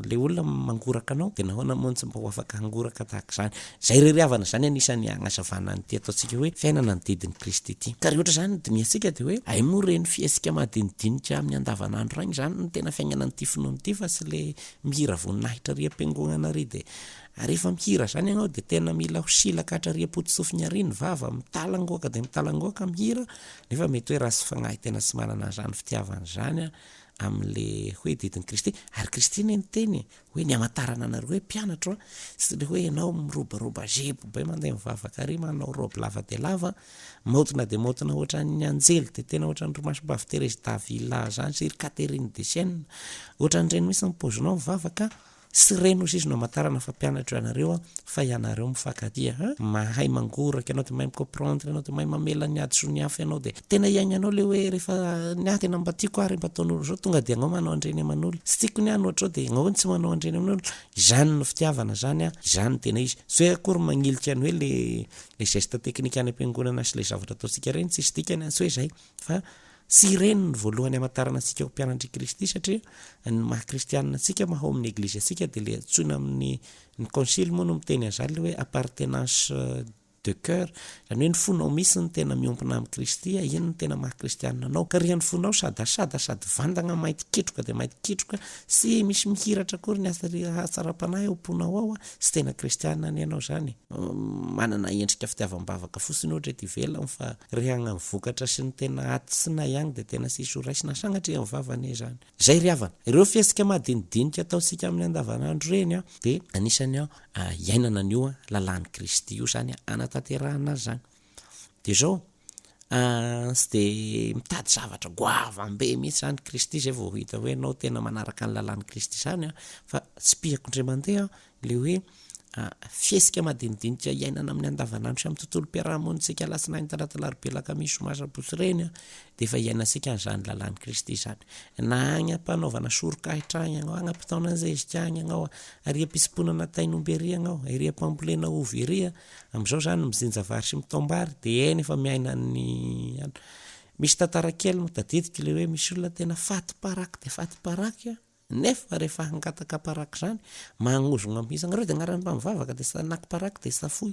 le olona mangoraka anao dia nahoana moa no tsy mba ho afaka hangoraka tahaka izany. Izay irery havana izany anisan'ny agnazavana an'ity ataontsika hoe fiainana ny didin'i Kristy ity. Ka rehetra izany no dinihantsika dia hoe hay moa ireny fihetsika madinidinika amin'ny andavanandro ireny izany no tena fiainana an'ity finoana ity fa tsy le mihira voninahitra ary am-piangonana ary dia rehefa mihira izany ianao dia tena mila ho silaka hatrary am-potosofiny ary ny vava, mitalangoaka dia mitalangoaka mihira nefa mety hoe ratsy fagnahy tena tsy manana an'izany fitiavana izany amin'le hoe didin'i Kristy ary Kristy anie niteny e! Hoe ny hamantarana anareo hoe mpianatro an, tsy le hoe ianao mirobaroba zipo be mandeha mivavaka ary manao robe lava dia lava, maotina dia maotina ohatran'ny anjely dia tena ohatran'ny ry Masimbavy Thérèse d'Avila zany sy ry Catherine de Sienne, ohatran'ireny mihitsy ny paozinao mivavaka, tsy ireny hozy izy no hamantarana fa mpianatro ianareo an, fa ianareo mifankatia an, mahay mangoraka ianao dia mahay mi-comprendre ianao dia mahay mamela ny hadisoan'ny hafa ianao dia Tena iaignanao le hoe rehefa ny ahy tena mba tiako ary mba ataon'olo zao tonga de agnao manao an'ireny aman'olo, tsy tiako ny ahy ny ohatr'zao de agnao tsy manao an'ireny amin'olo, izany no fitiavana zany an, izany no tena izy, tsy hoe akory magnilika ny hoe le le geste technique any am-piangonana sy le zavatra ataontsika ireny tsisy dikany an, tsy hoe zay fa tsy ireny no voalohany hamantarana antsika ho mpianatr'i Kristy satria ny maha kristianina antsika maha ao amin'ny eglizy antsika de le antsoina amin'ny ny konsily moa no miteny an'izany le hoe appartenance. de coeur, izany hoe ny fonao mihitsy no tena miombona amin'i Kristy, iny no tena maha kristianina anao. Ka reha ny fonao sadasada sady vandagna mainty kitroka dia mainty kitroka, tsy misy mihiratra akory ny hatsaram-panahy ao am-ponao ao, tsy tena kristianina anie ianao izany e. Manana endrika fitiavam-bavaka fotsiny ohatra ety ivelany fa rehagna ny vokatra sy ny tena aty sy nay agny dia tena tsisy ho raisina, sagnatria ny vava anie izany. Izay ry havana, ireo fihetsika madinidinika ataontsika amin'ny andavanandro ireny dia anisan'ny iainana an'io lalàn'i Kristy io izany, anatanterahana azy izany. Dia izao, tsy dia mitady zavatra goavam-be mihitsy izany Kristy izay vao hita hoe ianao tena manaraka ny lalàn'i Kristy izany fa tsipihako indray mandeha Ilay hoe fihetsika madinidinika iainana amin'ny andavanandro sy amin'ny tontolom-piarahamonintsika alatsinainy, talata, alarobia, alakamisy, zoma, sabotsy ireny dia efa iainantsika an'izany lalàn'i Kristy izany. Na agny am-panaovana soroka ahitra agny ianao, agny am-pitaonana zezika agny ianao, ary am-pitsimponana tain'omby ery ianao, ery am-pambolena ovy ery, amin'izao izany mijinja vary sy mitaom-bary dia eny efa miaina ny Misy tantara kely moa tadidiko ilay hoe misy olona tena faty paraky dia faty paraky Nefa rehefa hangataka paraky izany, magnozogna mihitsy agnareo dia agnarany mpamivavaka dia sa naky paraky dia safoy.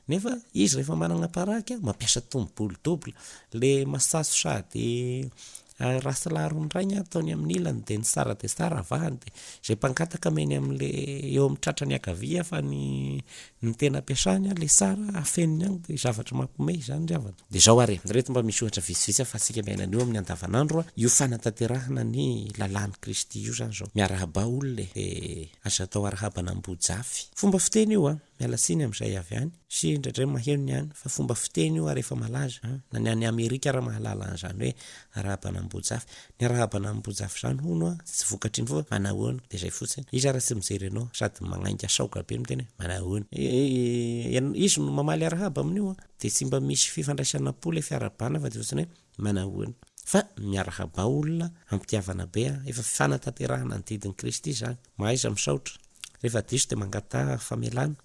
Nefa izy rehefa managna paraky mampiasa tomobily double, le masaso sady ratsy larony raigny ataony amin'ny ilany dia ny tsara dia tsara avahany dia izay mpangataka ameny amin'le eo amin'ny tratrany ankavia fa ny ny tena ampiasany le tsara afeniny agny dia zavatra mampiomehy izany ry havana. Dia izao ary e, ireto mba misy ohatra vitsivitsy ahafahantsika miaina an'io amin'ny andavanandro, io fanatanterahana ny lalàn'i Kristy io izany izao. Miarahaba olona e, dia aza atao arahabana Ambojafy. Fomba fiteny io an, miala tsiny amin'izay avy any, sy indraindray maheno ny any, fa fomba fiteny io ary efa malaza an, na ny any Amerika ara mahalala an'izany hoe arahabana Ambojafy. Ny arahabana Ambojafy izany hono an, tsy vokatry ny fo fa manahoana, dia izay fotsiny. Izy ara tsy mijery anao, sady magnainga saoka be miteny hoe manahoana. Izy no mamaly arahaba amin'io an. Dia tsy mba misy fifandraisana am-po ilay fiarahabana fa dia ohatran'ny hoe manahoana. Fa miarahaba olona am-pitiavana be an! Efa fanatanterahana ny didin'i Kristy izany. Mahaiza misaotra. Rehefa diso dia mangataha famelana.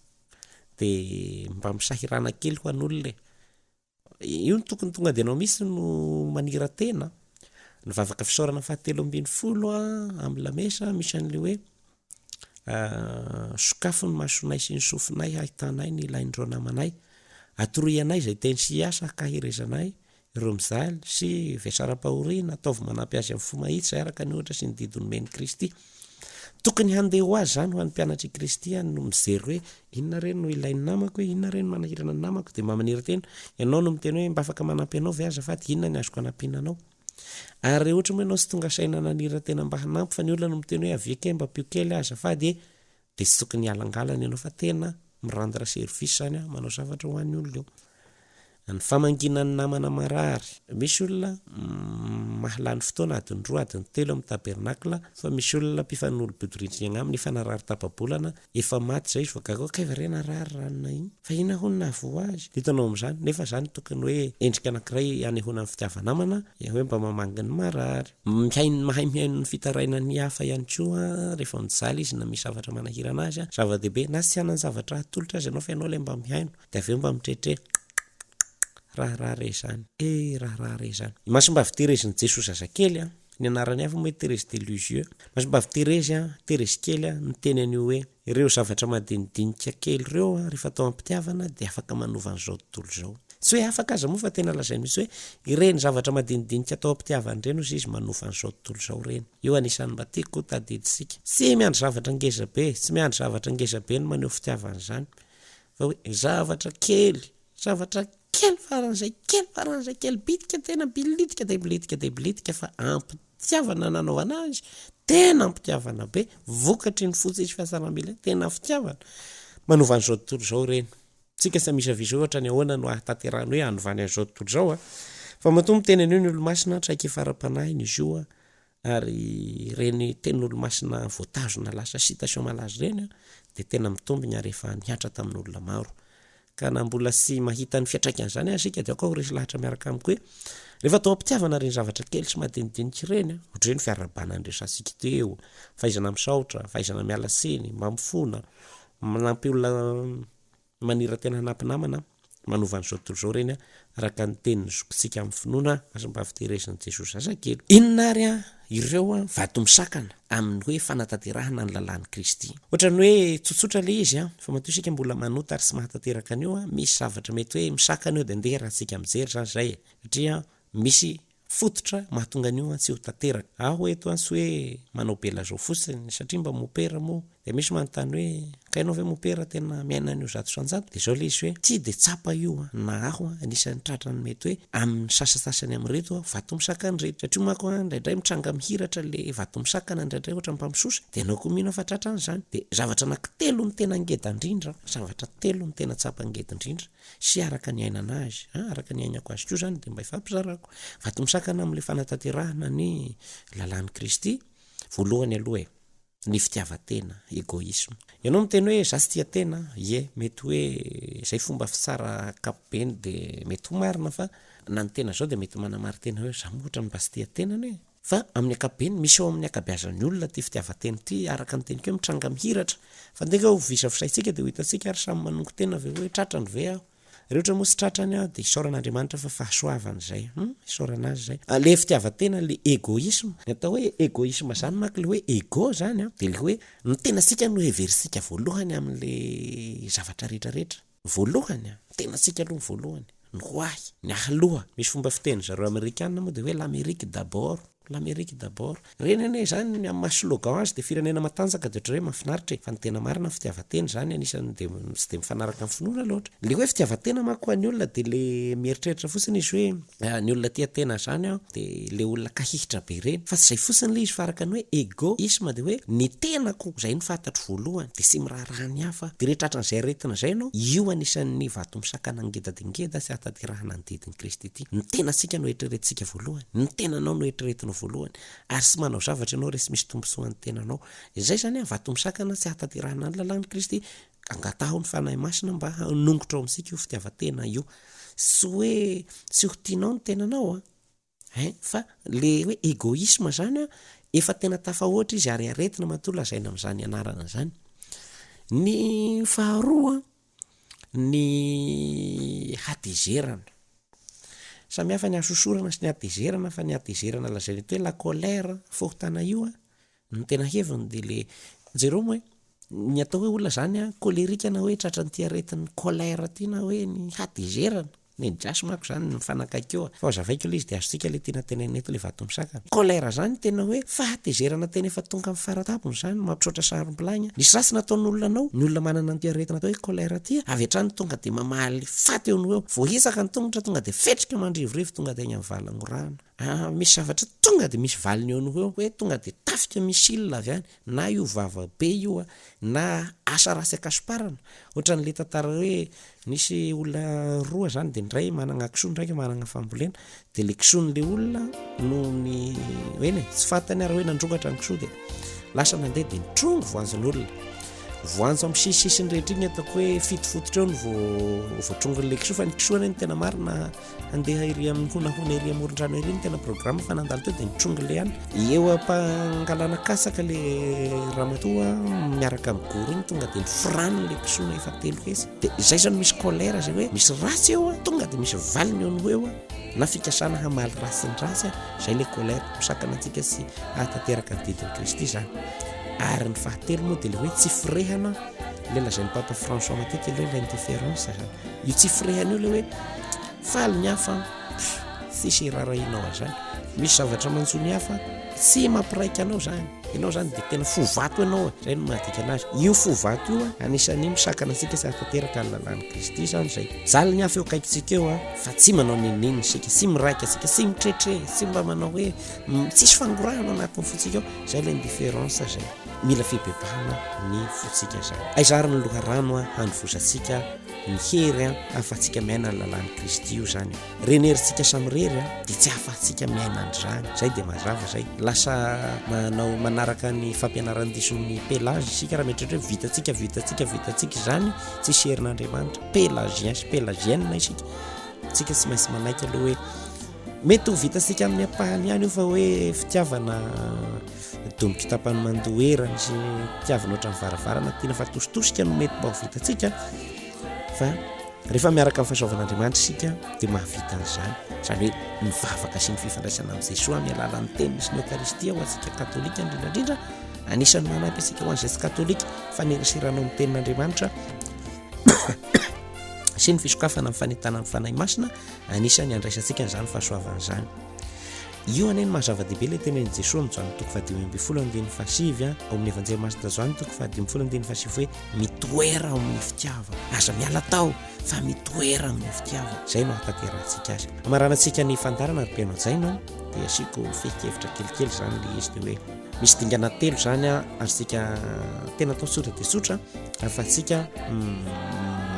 Dia mba misahirana kely ho an'olona e! Io no tokony tonga dia ianao mihitsy no manira-tena. Ny vavaka fisaorana fahatelo ambinifolo amin'ny lamesa misy an'ilay hoe Sokafy ny masonay sy ny sofinay hahitanay ny ilain'ireo namanay. Atoroy anay izay teny sy asa hankaherezanay ireo mijaly sy vesaram-pahoriana. Ataovy manampy azy amin'ny fo mahitsy izay araka ny ohatra sy ny didy nomen'i Kristy. Tokony handeha ho azy izany ho an'ny mpianatr'i Kristy any no mijery hoe inona re no ilain'ny namako e, inona re no manahirana ny namako, dia mba manira-tena. Ianao no miteny hoe mba afaka manampy anao ve aho azafady, inona ny azoko anampiana anao? Ary raha ohatra moa ianao tsy tonga saina nanira-tena mba hanampy fa ny olona no miteny hoe avia kely mba ampio kely aho azafady e, dia tsy tokony hialangalana ianao fa tena mi-rendre service izany an, manao zavatra ho an'ny olona eo. Ny famangiana ny namana marary, misy olona mahalany fotoana adiny roa, adiny telo amin'ny tabernacle fa misy olona mpifanolo-bodirindrina aminy efa narary tapa-bolana, Efa maty zay izy vao gaga hoe kay va re narary ranona iny? Fa inona hono nahavoa azy? Hitanao amin'izany? Nefa izany tokony hoe endrika anankiray hanehoana ny fitiava-namana, hoe mba mamangy ny marary. Mihaino, mahay mihaino ny fitarainan'ny hafa ihany koa rehefa mijaly izy na misy zavatra manahirana azy. Zava-dehibe, na tsy hanan-javatra hatolotra aza ianao fa ianao ilay mba mihaino, dia avy eo mba mitretre, Raharaha re izany e, raharaha re izany. I Masimbavy Terezin'i Jesoa zazakely an! Ny anarany hafa moa hoe Thérèse de Lisieux. Masimbavy Thérèse an, Thérèse kely an, niteny an'io hoe, ireo zavatra madinidinika kely ireo an, rehefa atao am-pitiavana dia afaka manova an'izao tontolo izao. Tsy hoe afaka aza moa fa tena lazainy mihitsy hoe ireny zavatra madinidinika atao am-pitiavana ireny hozy izy manova an'izao tontolo izao ireny. Io anisan'ny mba tiako ho tadidintsika. Tsy miandry zavatra ngeza be, tsy miandry zavatra ngeza be ny maneho fitiavana izany fa hoe zavatra kely, zavatra kely faran'izay kely faran'izay kely bitika tena bilitika dia bilitika dia bilitika fa ampitiavana nanaovana azy, tena ampitiavana be, vokatry ny fo tsisy fiatsaram-bela, tena fitiavana manova an'izao tontolo izao ireny. Tsika tsy misavisa hoe ohatran'ny ahoana no ahatanterahany hoe hanovany an'izao tontolo izao a, fa matoa miteny an'io ny olomasina traikefa ara-panahiny izy io a, Ary ireny tenin'olomasina voatazona lasa citation malaza ireny dia tena mitombina ary efa nihatra tamin'olona maro. Ka na mbola tsy mahita ny fiantraikan'izany aza isika dia aoka ho resy lahatra miaraka amiko hoe rehefa atao am-pitiavana ireny zavatra kely sy madinidinika ireny, ohatra hoe ny fiarahabana niresahantsika teo, fahaizana misaotra, fahaizana miala tsiny, mba mifona, manampy olona manira-tena hanampy namana. Manova an'izao tontolo izao ireny araka ny tenin'ny zokintsika amin'ny finoana Masimbavy Terezin'i Jesoa Zazakely. Inona ary ireo vato misakana amin'ny hoe fanatanterahana ny lalàn'i Kristy? Ohatran'ny hoe tsotsotra ilay izy fa matoa isika mbola manota ary tsy mahatanteraka an'io, misy zavatra mety hoe misakana eo dia ndeha raha tsika mijery izany izay e! Satria misy fototra mahatonga an'io tsy ho tanteraka. Aho eto tsy hoe manao be lazao fotsiny satria mba mopera moa dia misy manontany hoe ka ianao ve mopera tena miaina an'io 100%? Dia izao ilay izy hoe tsy dia tsapa io na aho anisan'ny tratran'ny mety hoe amin'ny sasasasany amin'ireto vato misakana ireto satria manko indraindray mitranga mihiratra ilay vato misakana indraindray ohatran'ny mpampisosa dia ianao koa mino aho fa tratran'izany. Dia zavatra anankitelo no tena ngeda indrindra, zavatra telo no tena tsapa ngeda indrindra. sy araka ny iainana azy an, araka ny iainako azy koa izany dia mba ifampizarako. Vato misakana amin'ilay fanatanterahana ny lalàn'i Kristy, voalohany aloha e, ny fitiavan-tena, egoisme. Ianao miteny hoe za tsy tia tena, ie, mety hoe izay fomba fitsara ankapobeny dia mety ho marina fa na ny tena izao dia mety manamarin-tena hoe za moa ohatran'ny mba tsy tia tena anie e. Fa amin'ny ankapobeny, misy ao amin'ny ankabeazan'ny olona ity fitiavan-tena ity, araka ny teniko hoe mitranga mihiratra. Fa ndeha angaha ho visavisaintsika dia ho hitantsika ary samy manongo tena ve hoe tratrany ve aho? Raha ohatra moa tsy tratrany aho dia isaorana Andriamanitra fa fahasoavana izay. Hum, isaorana Azy izay. Le fitiavan-tena, le egoisme, ny atao hoe egoisme izany manko le hoe ego izany an, dia le hoe ny tenantsika no heverintsika voalohany amin'le zavatra rehetra rehetra. Voalohany an, ny tenantsika aloha ny voalohany, ny ho ahy, ny ahy aloha. Misy fomba fitenin-dry zareo amerikana moa dia hoe l'Amérique d'abord, l'Amérique d'abord. Ireny anie izany amin'ny maha slogan azy dia firenena matanjaka dia ohatran'ny hoe mahafinaritra e, fa ny tena marina ny fitiavan-tena izany anisan'ny dia tsy dia mifanaraka amin'ny finoana loatra. Ilay hoe fitiavan-tena manko ho an'ny olona dia ilay mieritreritra fotsiny izy hoe ny olona tia tena izany an dia ilay olona kahihitra be ireny, fa tsy izay fotsiny ilay izy fa araka ny hoe egoisme dia hoe ny tenako izay no fantatro voalohany dia tsy miraharaha ny hafa dia rehefa tratran'izay aretina izay ianao, io anisan'ny vato misakana ngeda dia ngeda tsy hahatanterahana ny didin'i Kristy ity. Ny tenantsika no eritreretintsika voalohany, ny tenanao no eritreretinao voalohany ary tsy manao zavatra ianao raha tsy misy tombontsoa an'ny tenanao. Izay izany an, vato misakana tsy hahatanterahana ny lalàn'i Kristy. Angataho ny Fanahy Masina mba hanongotra ao amintsika io fitiavan-tena io. Tsy hoe tsy ho tianao ny tenanao an, hein, fa le hoe egoisme zany an, efa tena tafahoatra izy ary aretina matoa lazaina amin'izany anarana izany. Ny faharoa an, ny hatezerana. Samy hafa ny hasosorana sy ny hatezerana fa ny hatezerana lazaina eto hoe la colère, fahotana io an, Ny tena heviny dia le, jereo moa e, ny atao hoe olona zany an, colerique na hoe tratran'ity aretin'ny colère ity na hoe ny hatezerana, ny gasy manko zany mifanakaiky eo, fa hazavaiko le izy de azontsika le tiana tenenina eto le vato misakana. Colère zany tena hoe fahatezerana tena efa tonga amin'ny faratampony zany, mampitroatra sarom-bilagny, nisy ratsy nataon'olona anao, ny olona manana an'ity aretina atao hoe colère ity avy hatrany tonga de mamaly faty eo no eo, voahitsaka ny tongotra tonga de fetrika mandrivorivo tonga de any amin'ny valagnorana. Ah, misy zavatra tonga de misy valiny eo no ho eo, hoe tonga de tafika missile avy any, na io vava be io a, na asa ratsy ankasomparana, ohatran'le tantara hoe nisy olona roa zany de ny iray managna kisoa ny raika managna fambolena, de le kisoan'le olona noho ny eny e, tsy fantany ary hoe nandrongatra ny kisoa de lasa nandeha de nitrongy voanjon'olona, voanjo amin'ny sisisisiny rehetra iny ataoko hoe fito fototra eo no vao voatrongin'le kisoa fa ny kisoa anie no tena marina Handeha ery amin'ny honahona ery amoron-drano ery ny tena programme fa nandalo teo dia nitrongy le any. Eo am-pangalana katsaka le ramatoa miaraka amin'ny goro iny tonga dia niforaniny le kisoa efa 300. Dia izay zany misy colère zay hoe misy ratsy eo tonga dia misy valiny eo no eo na fikasana hamaly ratsy ny ratsy zay le colère misakana antsika tsy hahatanteraka ny didin'i Kristy zany. Ary ny fahatelo moa dia le hoe tsy firehana le lazain'ny Papa François matetika le hoe l'indifférence zany. Io tsy firehana io le hoe Faly ny hafa an! Pff! Tsisy iraharahianao an'izany. Misy zavatra manjo ny hafa tsy mampiraika anao izany. Ianao izany dia tena fo vato ianao e! Izay no mahadika anazy. Io fo vato io an, anisan'ny misakana antsika tsy hahatanteraka ny lalàn'i Kristy izany izay. Mijaly ny hafa eo akaikintsika eo an, fa tsy manao n'inon'inona isika, tsy miraika isika, tsy mitretre, tsy mba manao hoe, tsisy fangorahana ao anatin'ny fontsika ao. Izay ilay indifférence izay. Mila fibebahana ny fontsika izany. Aiza ary ny loharano handovozantsika Ny hery ahafahantsika miaina ny lalàn'i Kristy io izany. Ireny herintsika samirery dia tsy ahafahantsika miaina an'izany. Izay dia mazava izay. Lasa manao manaraka ny fampianaran-dison'ny Pelage isika raha mieritreritra hoe vitantsika, vitantsika, vitantsika izany, tsisy herin'Andriamanitra. Pelagien sy pelagienne isika. Isika tsy maintsy manaiky aloha hoe mety ho vitantsika amin'ny ampahany ihany io fa hoe fitiavana Domiko tapany mandoa erany sy tiavina ohatran'ny varavarana tiana fa tositosika no mety mba ho vitantsika fa Rehefa miaraka amin'ny fahasoavan'Andriamanitra isika dia mahavita an'izany. Izany hoe ny vavaka sy ny fifandraisana amin'i Jesoa amin'ny alalan'ny teniny sy ny Eokaristia ho antsika katolika indrindra indrindra, anisan'ny manampy antsika ho an'izay tsy katolika, fanerasirana ao amin'ny tenin'Andriamanitra sy ny fisokafana amin'ny fanentanan'ny Fanahy Masina, anisan'ny andraisantsika an'izany fahasoavana izany. Io anie no maha zava-dehibe ilay tenenin'i Jesoa amin'ny Joany toko fahadimy ambin'ny folo andininy fahasivy a, ao amin'ny Evanjely Masina Joany toko fahadimy ambin'ny folo andininy fahasivy hoe mitoera ao amin'ny fitiavana, aza miala tao fa mitoera amin'ny fitiavana, izay no ahatanterahantsika azy. Hamaranantsika ny fandaharana ry mpihaino hajaina dia asiako fehin-kevitra kelikely izany ilay izy dia hoe misy dingana telo izany azontsika tena atao tsotra dia tsotra ahafahantsika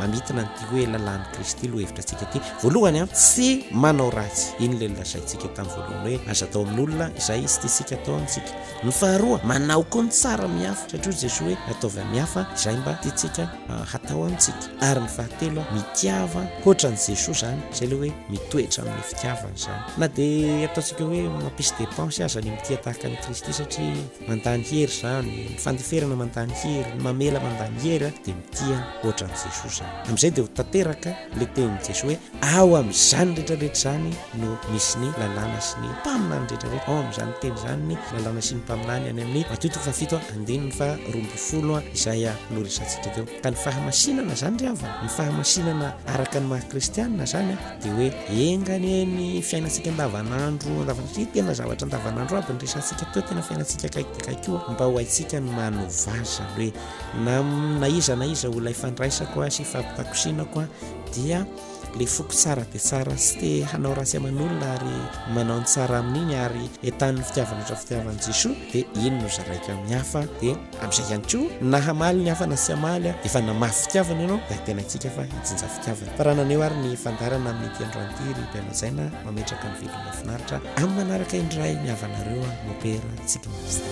mamintina an'ity hoe lalàn'i Kristy lohahevitra antsika ity. Voalohany, tsy manao ratsy. Iny ilay nolazaintsika tamin'ny voalohany hoe aza atao amin'olona izay tsy tiantsika atao amintsika. Ny faharoa, manao koa ny tsara amin'ny hafa, satria hoy Jesoa hoe ataovy amin'ny hafa izay mba tiantsika hatao amintsika. Ary ny fahatelo, mitiava hoatran'i Jesoa izany, izay ilay hoe mitoetra amin'ny fitiavana izany. Na dia ataontsika hoe mampisy dépense aza ny mitia tahaka an'i Kristy satria mandany hery izany, ny fandeferana mandany hery, ny mamela mandany hery, dia mitia hoatran'i Jesoa izany. Amin'izay dia ho tanteraka ilay tenin'i Jesoa hoe ao amin'izany rehetra rehetra izany no misy ny lalàna sy ny mpaminany rehetra rehetra. Ao amin'izany teny izany ny lalàna sy ny mpaminany any amin'ny Matio toko fahafito andininy faha-12 izay noresahantsika teo. Ka ny fahamasinana izany ry havana, ny fahamasinana araka ny maha kristianina izany dia hoe enga anie ny fiainantsika andavanandro, andavanandro, satria tena zavatra andavanandro aby ny resahantsika teo, tena fiainantsika akaiky dia akaiky io, mba ho haintsika ny manova azy izany hoe na na iza na iza olona ifandraisako sy ifampitakosinako dia le foko tsara dia tsara sy te hanao ratsy aman'olona ary manao ny tsara amin'iny ary entanin'ny fitiavana ohatra fitiavan'i Jesoa dia iny no zaraiko amin'ny hafa dia amin'izay ihany koa na hamaly ny hafa na tsy hamaly dia efa namafy fitiavana ianao dia antenaintsika fa hijinja fitiavana fa raha naneho ary ny fandaharana amin'ity androany ity ry mpihaino hajaina mametraka ny veloma finaritra amin'ny manaraka indray ny havanareo Mopera Tsiky Master.